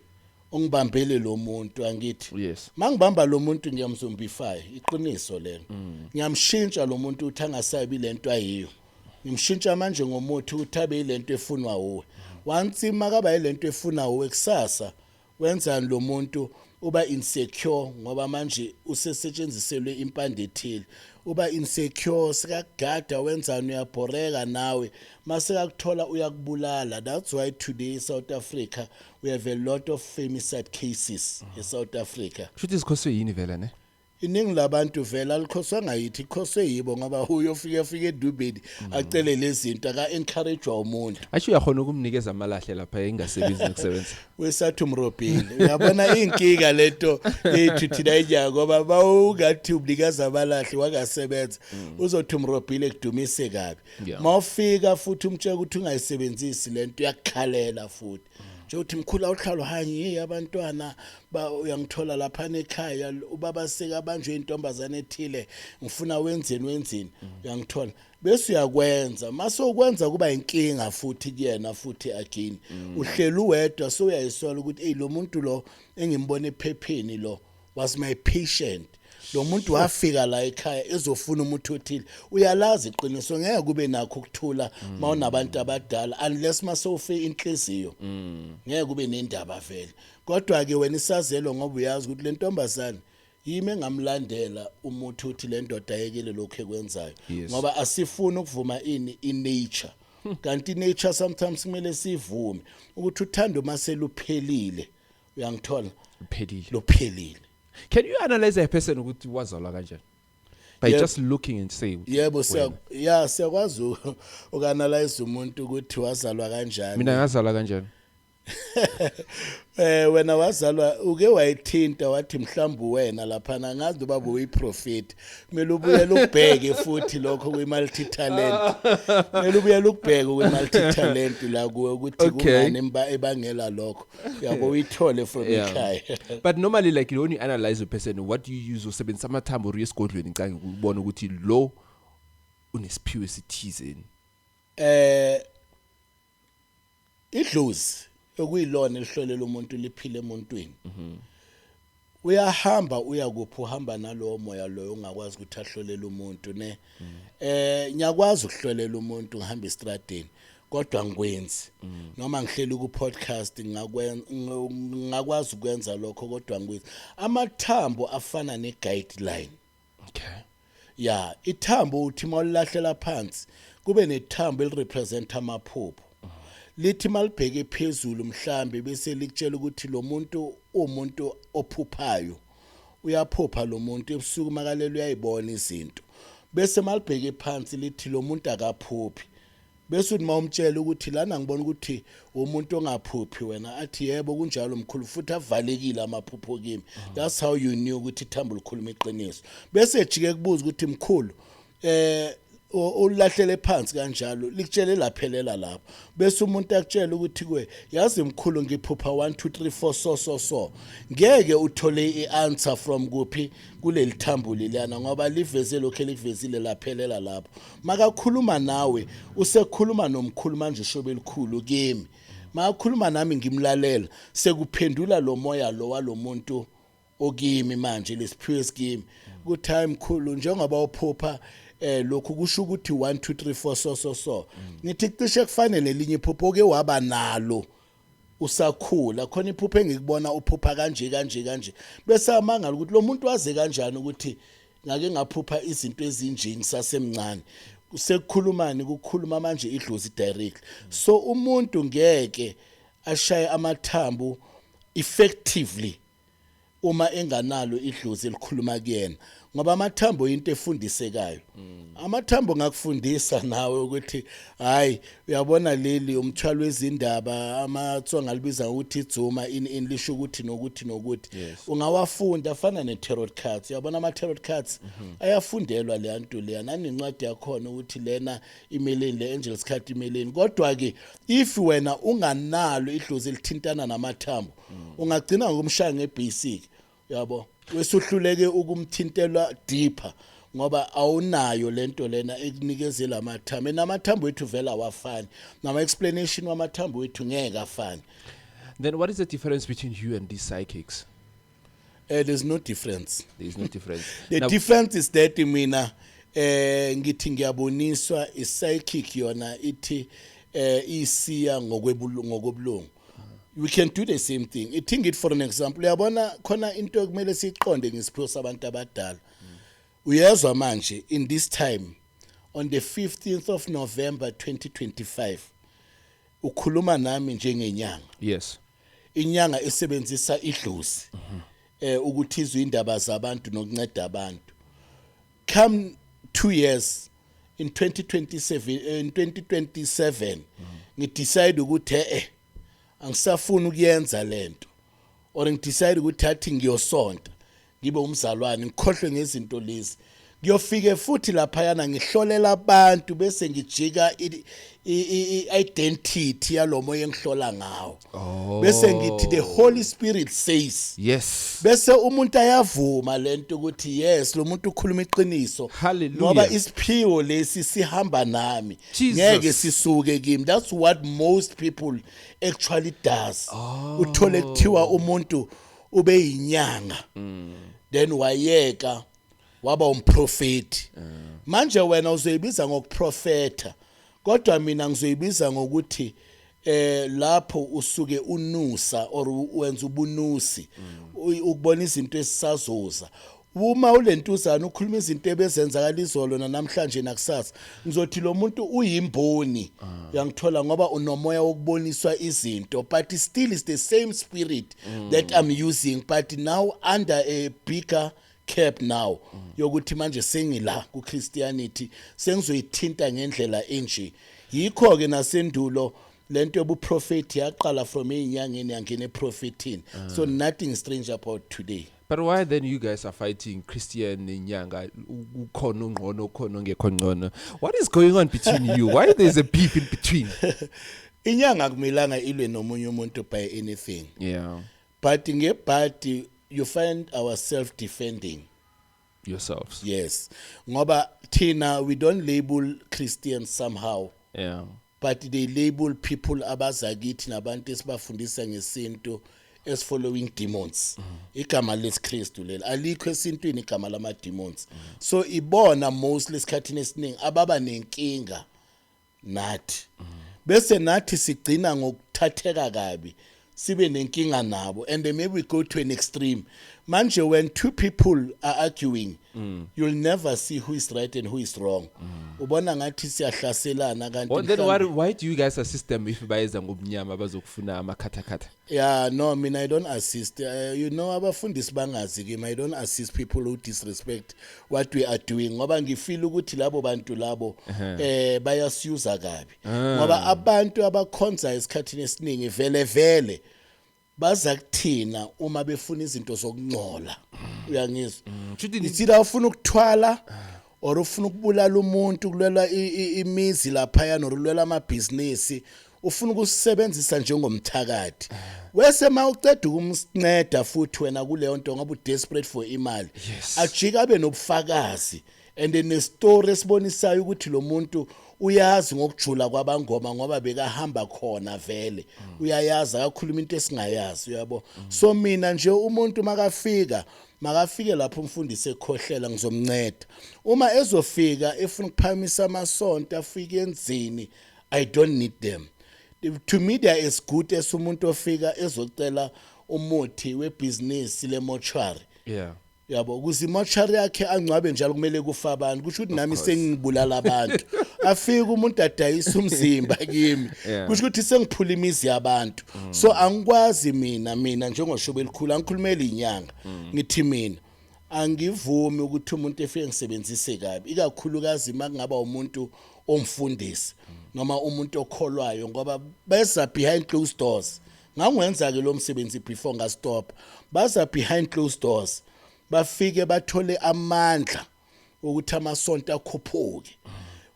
ungibambele lo muntu," angithi? Yes. Mangibamba lo muntu, ngiyamzombify, iqiniso lelo. Ngiyamshintsha lo muntu ukuthi angasabi lento ayiyo. Ngimshintsha manje ngomuthi ukuthi abe yilento efunwa uwe. Once makaba yilento efuna uwe, kusasa wenzani lo muntu? Uba insecure, ngoba manje usesetshenziselwe impande ethile. Uba insecure, sikagada, wenzani, uyabhoreka nawe, mase akuthola uyakubulala. That's why today South Africa, we have a lot of femicide cases eSouth Africa. Shuthi zikhoswe yini vele, ne? Iningi labantu vele alikhoswanga yithi, ikhoswe yibo, ngoba uyofika afike edubeni acele lezi zinto, aka encouragewa umuntu. Asho uyakhona ukumnikeza amalahle lapha engasebenzi nokusebenza. Wesathi umrobhile, uyabona inkinga lento ethu thina inyanga, ngoba bawungathi umnikeza amalahle wangasebenza, uzothi umrobhile, kudumise kabi. Mawufika futhi umtshela ukuthi ungayisebenzisi lento, uyakukhalela futhi nje uthi, "Mkhulu, awuhlala hanyi abantwana ba uyangithola lapha ekhaya, ubaba seka banjwe intombazane ethile, ngifuna wenzeni wenzeni." Uyangithola, bese uyakwenza. Mase ukwenza kuba inkinga futhi kuyena futhi again. Uhleli uwedwa, so uyayisola ukuthi, "Hey, lo muntu lo engimbona ephepheni lo was my patient, lo muntu wafika la ekhaya ezofuna umuthi othile." Uyalazi iqiniso, ngeke kube nakho ukuthula mawunabantu abadala unless masewufe inhliziyo, ngeke kube nendaba vele. Kodwa ke wena isazelo, ngoba uyazi ukuthi le ntombazane yimi engamlandela umuthi uthi le ndoda ayekele lokhu ekwenzayo, ngoba asifuni ukuvuma ini i-nature, kanti i-nature sometimes kumele sivume ukuthi uthando maseluphelile, uyangithola? Uphelile. Luphelile. Can you analyze a person ukuthi wazalwa kanjani by just looking and say Yebo. wena? Siya ya siyakwazi ukuanalyze umuntu ukuthi wazalwa kanjani. Mina ngazalwa kanjani? Wena wazalwa, uke wayithinta wathi mhlawumbe wena lapha, ngazi ubaba uyiprofet, kumele ubuyele ubheke futhi lokho kwi multi talent, kumele ubuyele ukubheke kwi multi talent la kuwe ukuthi kungani ebangela lokho, yabo, uyithole from ekhaya. But normally, like, when you analyze a person, what do you use? Usebenzisa amathambo or uye esigodlweni ngicange ukubona ukuthi lo unesiphiwo esithizeni? Idlozi okuyilona elihlolela umuntu liphile emuntwini. Uyahamba uyakuphi, uhamba nalowo moya loyo ungakwazi ukuthi ahlolele umuntu ne. Ngiyakwazi ukuhlolela umuntu ngihamba estradeni, kodwa ngikwenzi noma ngihleli ku podcast, ngakwenza, ngakwazi ukwenza lokho, kodwa ngikwenzi. Amathambo afana ne guideline. Ya, ithambo uthi mawulahlela phansi kube nethambo elirepresent amaphupho, lithi malibheke phezulu mhlambe bese likutshela ukuthi lo muntu umuntu ophuphayo, uyaphupha lo muntu ebusuku, makalele uyayibona izinto, bese malibheke phansi lithi lo muntu akaphuphi. Bese uthi mawumtshela ukuthi lana ngibona ukuthi umuntu ongaphuphi wena, athi, "Yebo, kunjalo mkhulu, futhi avalekile amaphupho kimi." That's how you knew ukuthi ithambo likhuluma iqiniso. Bese ejike kubuza ukuthi, "Mkhulu," ulahlele phansi kanjalo, likutshele laphelela lapho, bese umuntu akutshela ukuthi, "Kwe yazi mkhulu, ngiphupha 1 2 3 4 so so so." Ngeke uthole ianswer from kuphi kuleli thambo leliyana, ngoba liveze lokho elikuvezile, laphelela lapho. Makakhuluma nawe, usekhuluma nomkhulu manje, shobe elikhulu kimi. Makakhuluma nami ngimlalela, sekuphendula lo moya lo walomuntu okimi manje, lesiphiwe esikimi, ukuthi, "Hayi mkhulu, njengoba uphupha lokhu kusho ukuthi 1 2 3 4 so so so." Ngithi cishe kufanele nelinye iphupho oke waba nalo usakhula, khona iphupho engikubona uphupha kanje kanje kanje, bese amangala ukuthi lo muntu waze kanjani ukuthi ngake ngaphupha izinto ezinje ngisasemncane. Sekukhulumani? Kukhuluma manje idlozi directly. So umuntu ngeke ashaye amathambo effectively uma enganalo idlozi elikhuluma kuyena, ngoba amathambo into efundisekayo. Amathambo ngakufundisa nawe ukuthi, hayi, uyabona leli umthwalo wezindaba, amaTsonga libiza ngokuthi idzuma in lisho ukuthi nokuthi nokuthi. Ungawafunda, afana ne-tarot cards. Uyabona ama-tarot cards ayafundelwa leya nto leya, nanencwadi yakhona ukuthi lena imeleni, le angels card imeleni. Kodwa-ke if wena unganalo idlozi elithintana namathambo, ungagcina ngokumshaya ngebasic, yabo, wesuhluleke ukumthintela deeper, ngoba awunayo lento lena ekunikezela amathambo. Namathambo wethu vele awafani, nama explanation wamathambo wethu ngeke afane. Then what is the difference between you and these psychics? There's no difference. There is no difference. The difference is that mina ngithi ngiyaboniswa, i-psychic yona ithi isiya ngokwebulungu. We can do the same thing. Ithi ngithi, for an example, uyabona khona into ekumele siyiqonde ngesiphiwo sabantu abadala. Uyezwa manje, in this time, on the 15th of November 2025, ukhuluma nami njengenyanga, inyanga esebenzisa idlozi. Ukuthi izwe indaba zabantu nokunceda abantu. Come 2 years, in 2027, in 2027 ngidecide ukuthi angisafuni ukuyenza lento, or ngidecide ukuthi athi ngiyosonta, ngibe umzalwane, ngikhohlwe ngezinto lezi. Ngiyofike futhi laphayana ngihlolela abantu, bese ngijika i-identity yalomoya engihlola ngawo, bese ngithi, "The Holy Spirit says." Bese umuntu ayavuma lento ukuthi yes, lo muntu ukhuluma iqiniso. Hallelujah. Ngoba isiphiwo lesi sihamba nami. Jesus. Ngeke sisuke kimi. That's what most people actually does. Uthole kuthiwa umuntu ube yinyanga, then wayeka, waba umprofeti. Manje wena uzoyibiza ngokuprofeta, kodwa mina ngizoyibiza ngokuthi lapho usuke unusa or wenza ubunusi, ukubona izinto esisazoza. Uma ulentuzana ukhuluma izinto ebezenzakala izolo namhlanje nakusasa, ngizothi lo muntu uyimboni, uyangithola, ngoba unomoya wokuboniswa izinto, but still is the same spirit that I'm using, but now under a bigger cap now yokuthi manje sengila ku Christianity, sengizoyithinta ngendlela enje. Yikho ke nasendulo lento yobuprofeti yaqala from ezinyangeni, yangena eprofetini, so nothing strange about today. But why then you guys are fighting, Christian nenyanga? Ukhona ungqono, ukhona ongekho ngcono. What is going on between you? Why there's a beef in between? Inyanga akumelanga ilwe nomunye umuntu by anything, but ngebhadi you find ourselves defending Yourselves. Yes, ngoba thina we don't label Christians somehow, but they label people abazakithi nabantu esibafundisa ngesintu as following demons. Igama lesiKristu leli alikho esintwini, igama lama demons. So ibona mostly esikhathini esiningi ababa nenkinga nathi, bese nathi sigcina ngokuthatheka kabi, sibe nenkinga nabo, and then maybe we go to an extreme. Manje when two people are arguing, you'll never see who is right and who is wrong. Ubona ngathi siyahlaselana, kanti Well, then why, why do you guys assist them if bayeza ngobumnyama bazokufuna amakhathakhatha? Yeah, no, mina I don't assist. Abafundisi bangazi kimi, I don't assist people who disrespect what we are doing, ngoba ngifeel ukuthi labo bantu labo bayasiyuza kabi. Ngoba abantu abakhonza esikhathini esiningi vele vele baza kuthina uma befuna izinto zokungcola. Uyangizwa? Shuthi It's either ufuna ukuthwala or ufuna ukubulala umuntu, kulwela imizi laphaya, norulwela amabhizinisi, ufuna ukusebenzisa njengomthakathi. Wese mawuceda ukumsinceda futhi wena kuleyo nto, ngoba udesperate for imali, ajika abe nobufakazi and nestory esibonisayo ukuthi lo muntu uyazi ngokujula kwabangoma, ngoba bekahamba khona vele, uyayazi, akakhuluma into esingayazi, uyabo. So mina nje umuntu makafika, makafike lapho umfundisi ekhohlela, ngizomnceda. Uma ezofika efuna ukuphakamisa amasonto, afike enzini, I don't need them. To me they are as good as umuntu ofika ezocela umuthi webhizinisi lemortuary. Yabo, ukuze imochari yakhe angcwabe njalo kumele kufa abantu, kusho ukuthi nami sengibulala abantu. Afike umuntu adayisa umzimba kimi, kusho ukuthi sengiphula imizi yabantu. So angikwazi mina njengoshobe elikhulu, angikhulumeli inyanga, ngithi mina angivumi ukuthi umuntu efike ngisebenzise kabi, ikakhulukazi makungaba umuntu omfundisi noma umuntu okholwayo, ngoba beza behind closed doors. Ngangiwenza ke lo msebenzi before ngastop. Baza behind closed doors, bafike bathole amandla ukuthi amasonto akhuphuke.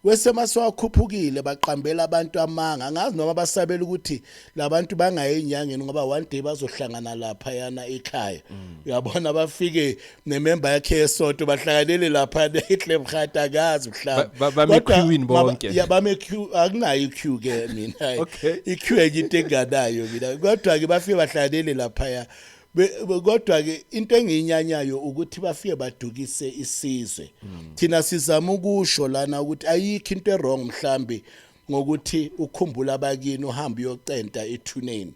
Wese masewakhuphukile, baqambela abantu amanga. Angazi noma basabela ukuthi labantu bangaye enyangeni, ngoba one day bazohlangana lapha yana ekhaya, uyabona, bafike nemember yakhe yesonto, bahlanganele lapha eClebhat, akazi mhlawumbe. Bame Kodwa queuing bonke. Ya, bame queue. Akunayo iqueue ke mina. Iqueue enye into enganayo mina. Kodwa ke bafike bahlanganele lapha. Kodwa ke into engiyinyanyayo ukuthi bafike badukise isizwe. Thina sizama ukusho lana ukuthi ayikho into ewrong mhlambi ngokuthi ukhumbula abakini, uhambe uyocenta ethuneni.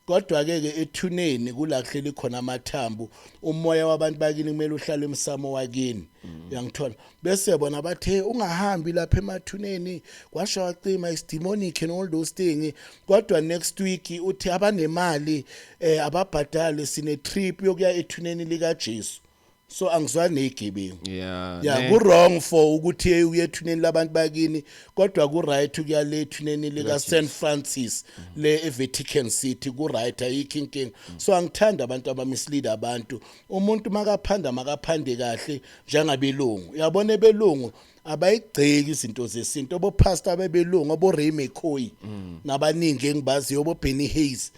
Kodwa ke ke ethuneni kula kuhleli khona amathambo, umoya wabantu bakini kumele uhlale emsamo wakini. Uyangithola? Bese bona bathe ungahambi lapha emathuneni, kwasho wacima, is demonic and all those things. Kodwa next week uthi abanemali ababhadale, sine trip yokuya ethuneni lika Jesu. So angizwani nezigebengu. Yeah, ne. Ku wrong for ukuthi uye ethuneni labantu bakini, kodwa ku right ukuya le ethuneni lika St Francis le eVatican City, ku right, ayikho inkinga. So angithanda abantu abamislead abantu. Umuntu makaphanda, makaphande kahle njengabelungu. Uyabona, ebelungu abayigceki izinto zesintu, obo pastor bebelungu, obo Ray McCoy nabaningi engibaziyo, obo Benny Hayes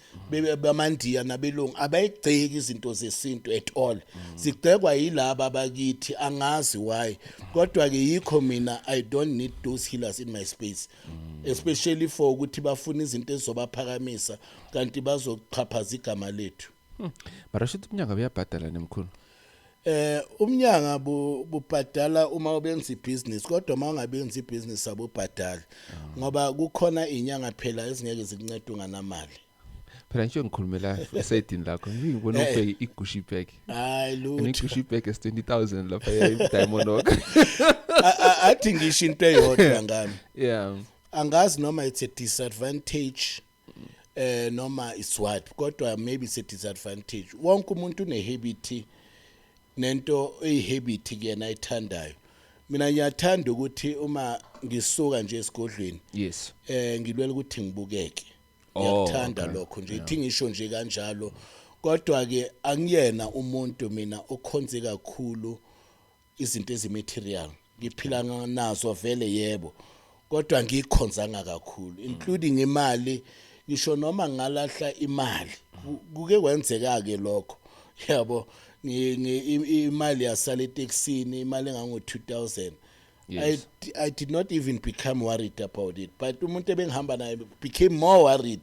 bamandiya nabelungu, abayigceki izinto zesintu at all. Zigcekwa yilaba abakithi, angazi why. Kodwa ke yikho mina I don't need those healers in my space, especially for ukuthi bafuna izinto ezizobaphakamisa kanti bazochaphaza igama lethu. Mara shuthi umnyanga uyabhadala, nemkhulu? Umnyanga bubhadala uma ubenza ibusiness, kodwa uma ungabenzi ibusiness abubhadali, ngoba kukhona inyanga phela ezingeke zikuncede unganamali. Phela ngisho ngikhulumela esayidini lakho, ngibona ubheke i-Gucci bag. Hayi, lutho. I-Gucci bag is 20,000 lapha e-Diamond Walk. Athi ngisho into eyodwa ngami. Angazi noma it's a disadvantage noma it's what, kodwa maybe it's a disadvantage. Wonke umuntu unehabit nento eyihabit kuyena ayithandayo. Mina ngiyathanda ukuthi uma ngisuka nje esigodlweni ngilwela ukuthi ngibukeke. Ngiyakuthanda lokho nje, ithi ngisho nje kanjalo. Kodwa ke angiyena umuntu mina okhonze kakhulu izinto ezimaterial. Ngiphila nazo vele, yebo, kodwa ngikhonzanga kakhulu, including imali. Ngisho noma ngalahla imali, kuke kwenzeka ke lokho, yabo, imali yasala etekisini, imali engango 2000. I did not even become worried about it, but umuntu ebengihamba naye became more worried.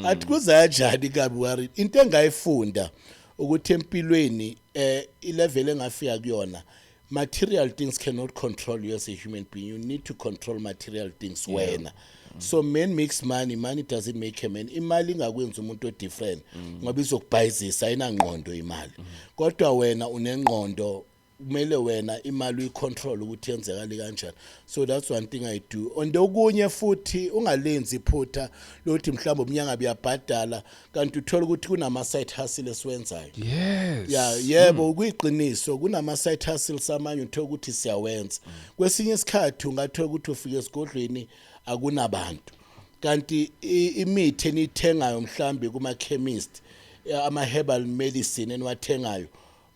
Athi kuza kanjani kabi worried? Into engayifunda ukuthi empilweni, ilevel engafika kuyona, material things cannot control you as a human being. You need to control material things wena. So man makes money, money doesn't make a man. Imali ingakwenza umuntu o different ngoba izokubhayizisa, ayinangqondo imali, kodwa wena unengqondo. Kumele wena imali uyicontrol ukuthi yenzekale kanjani. So that's one thing I do. And okunye futhi, ungalenzi iphutha lokuthi mhlawumbe umnyanga buyabhadala kanti uthola ukuthi kunama side hustle esiwenzayo. Ya, yebo, kuyiqiniso, kunama side hustles amanye uthola ukuthi siyawenza. Kwesinye isikhathi ungathola ukuthi ufike esigodlweni akunabantu, kanti imithi eniyithengayo mhlambe kuma chemist, ama herbal medicine eniwathengayo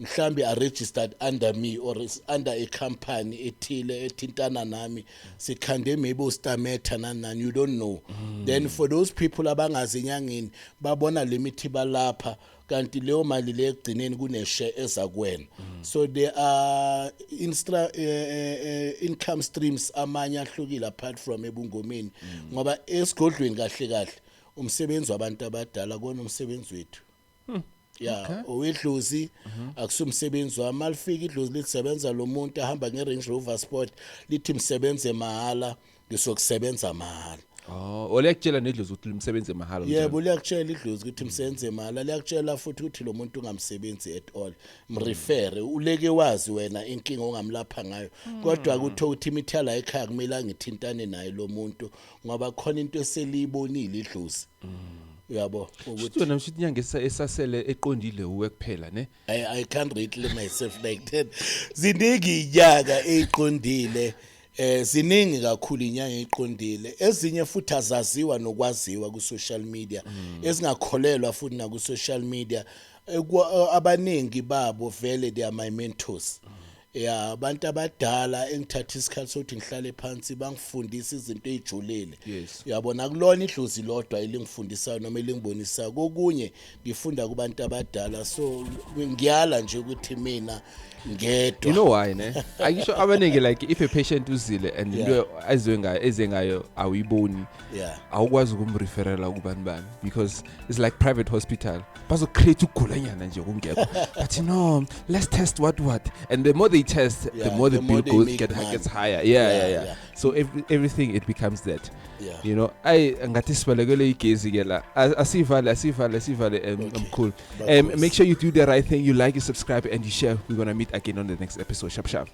mhlambe are registered under me or is under a company ethile ethintana nami, sikhande maybe uStametha nani nani, you don't know. Then for those people abangazi enyangeni, babona le mithi balapha, kanti leyo mali le ekugcineni kune-share eza kuwena. So there are income streams amanye ahlukile apart from ebungomeni, ngoba esigodlweni kahle kahle umsebenzi wabantu abadala kona umsebenzi wethu ya owedlozi, akusumsebenzi wami. Malifika idlozi lithi sebenza lo muntu ahamba nge-Range Rover Sport, lithi msebenze mahala, ngisokusebenza mahala. Oh, oliyakutshela nedlozi ukuthi limsebenze mahala? Yebo, liyakutshela idlozi ukuthi msebenze mahala. Liyakutshela futhi ukuthi lo muntu ungamsebenzi at all, mrefere uleke wazi wena inkinga ongamlapha ngayo. Kodwa kuthiwa ukuthi imithi yala ekhaya kumele angithintane naye lo muntu, ngoba khona into eseliyibonile idlozi, uyabo, ukuthi Shuthi wena, mshuthi inyanga esasele eqondile uwe kuphela, ne? I can't rate myself like that. Ziningi inyanga eziqondile. Ziningi kakhulu inyanga eziqondile. Ezinye futhi azaziwa nokwaziwa ku social media, ezingakholelwa futhi na ku social media. Abaningi babo vele they are my mentors. Ya, abantu abadala engithatha isikhathi sokuthi ngihlale phansi bangifundise izinto ezijulile. Uyabona, kulona idlozi lodwa elingifundisayo noma elingibonisayo, kokunye ngifunda kubantu abadala. So ngiyala nje ukuthi mina ngedwa. You know why, ne? Angisho abaningi, like if a patient uzile and into azwe ngayo, eze ngayo, awuyiboni, awukwazi ukumreferela kubani bani, because it's like private hospital, bazocreate ukugulanyana nje kungekho, but no, let's test what, and the more they test, the more the the more bill they goes make get money. gets higher. Yeah. So everything, it becomes that. Yeah. Ay, ngathi sibalekele igezi ke la. Asivale, asivale, asivale, mkhulu. Bakhosi. Make sure you do the right thing. You like, you subscribe and you share. We're going to meet again on the next episode. Sharp sharp.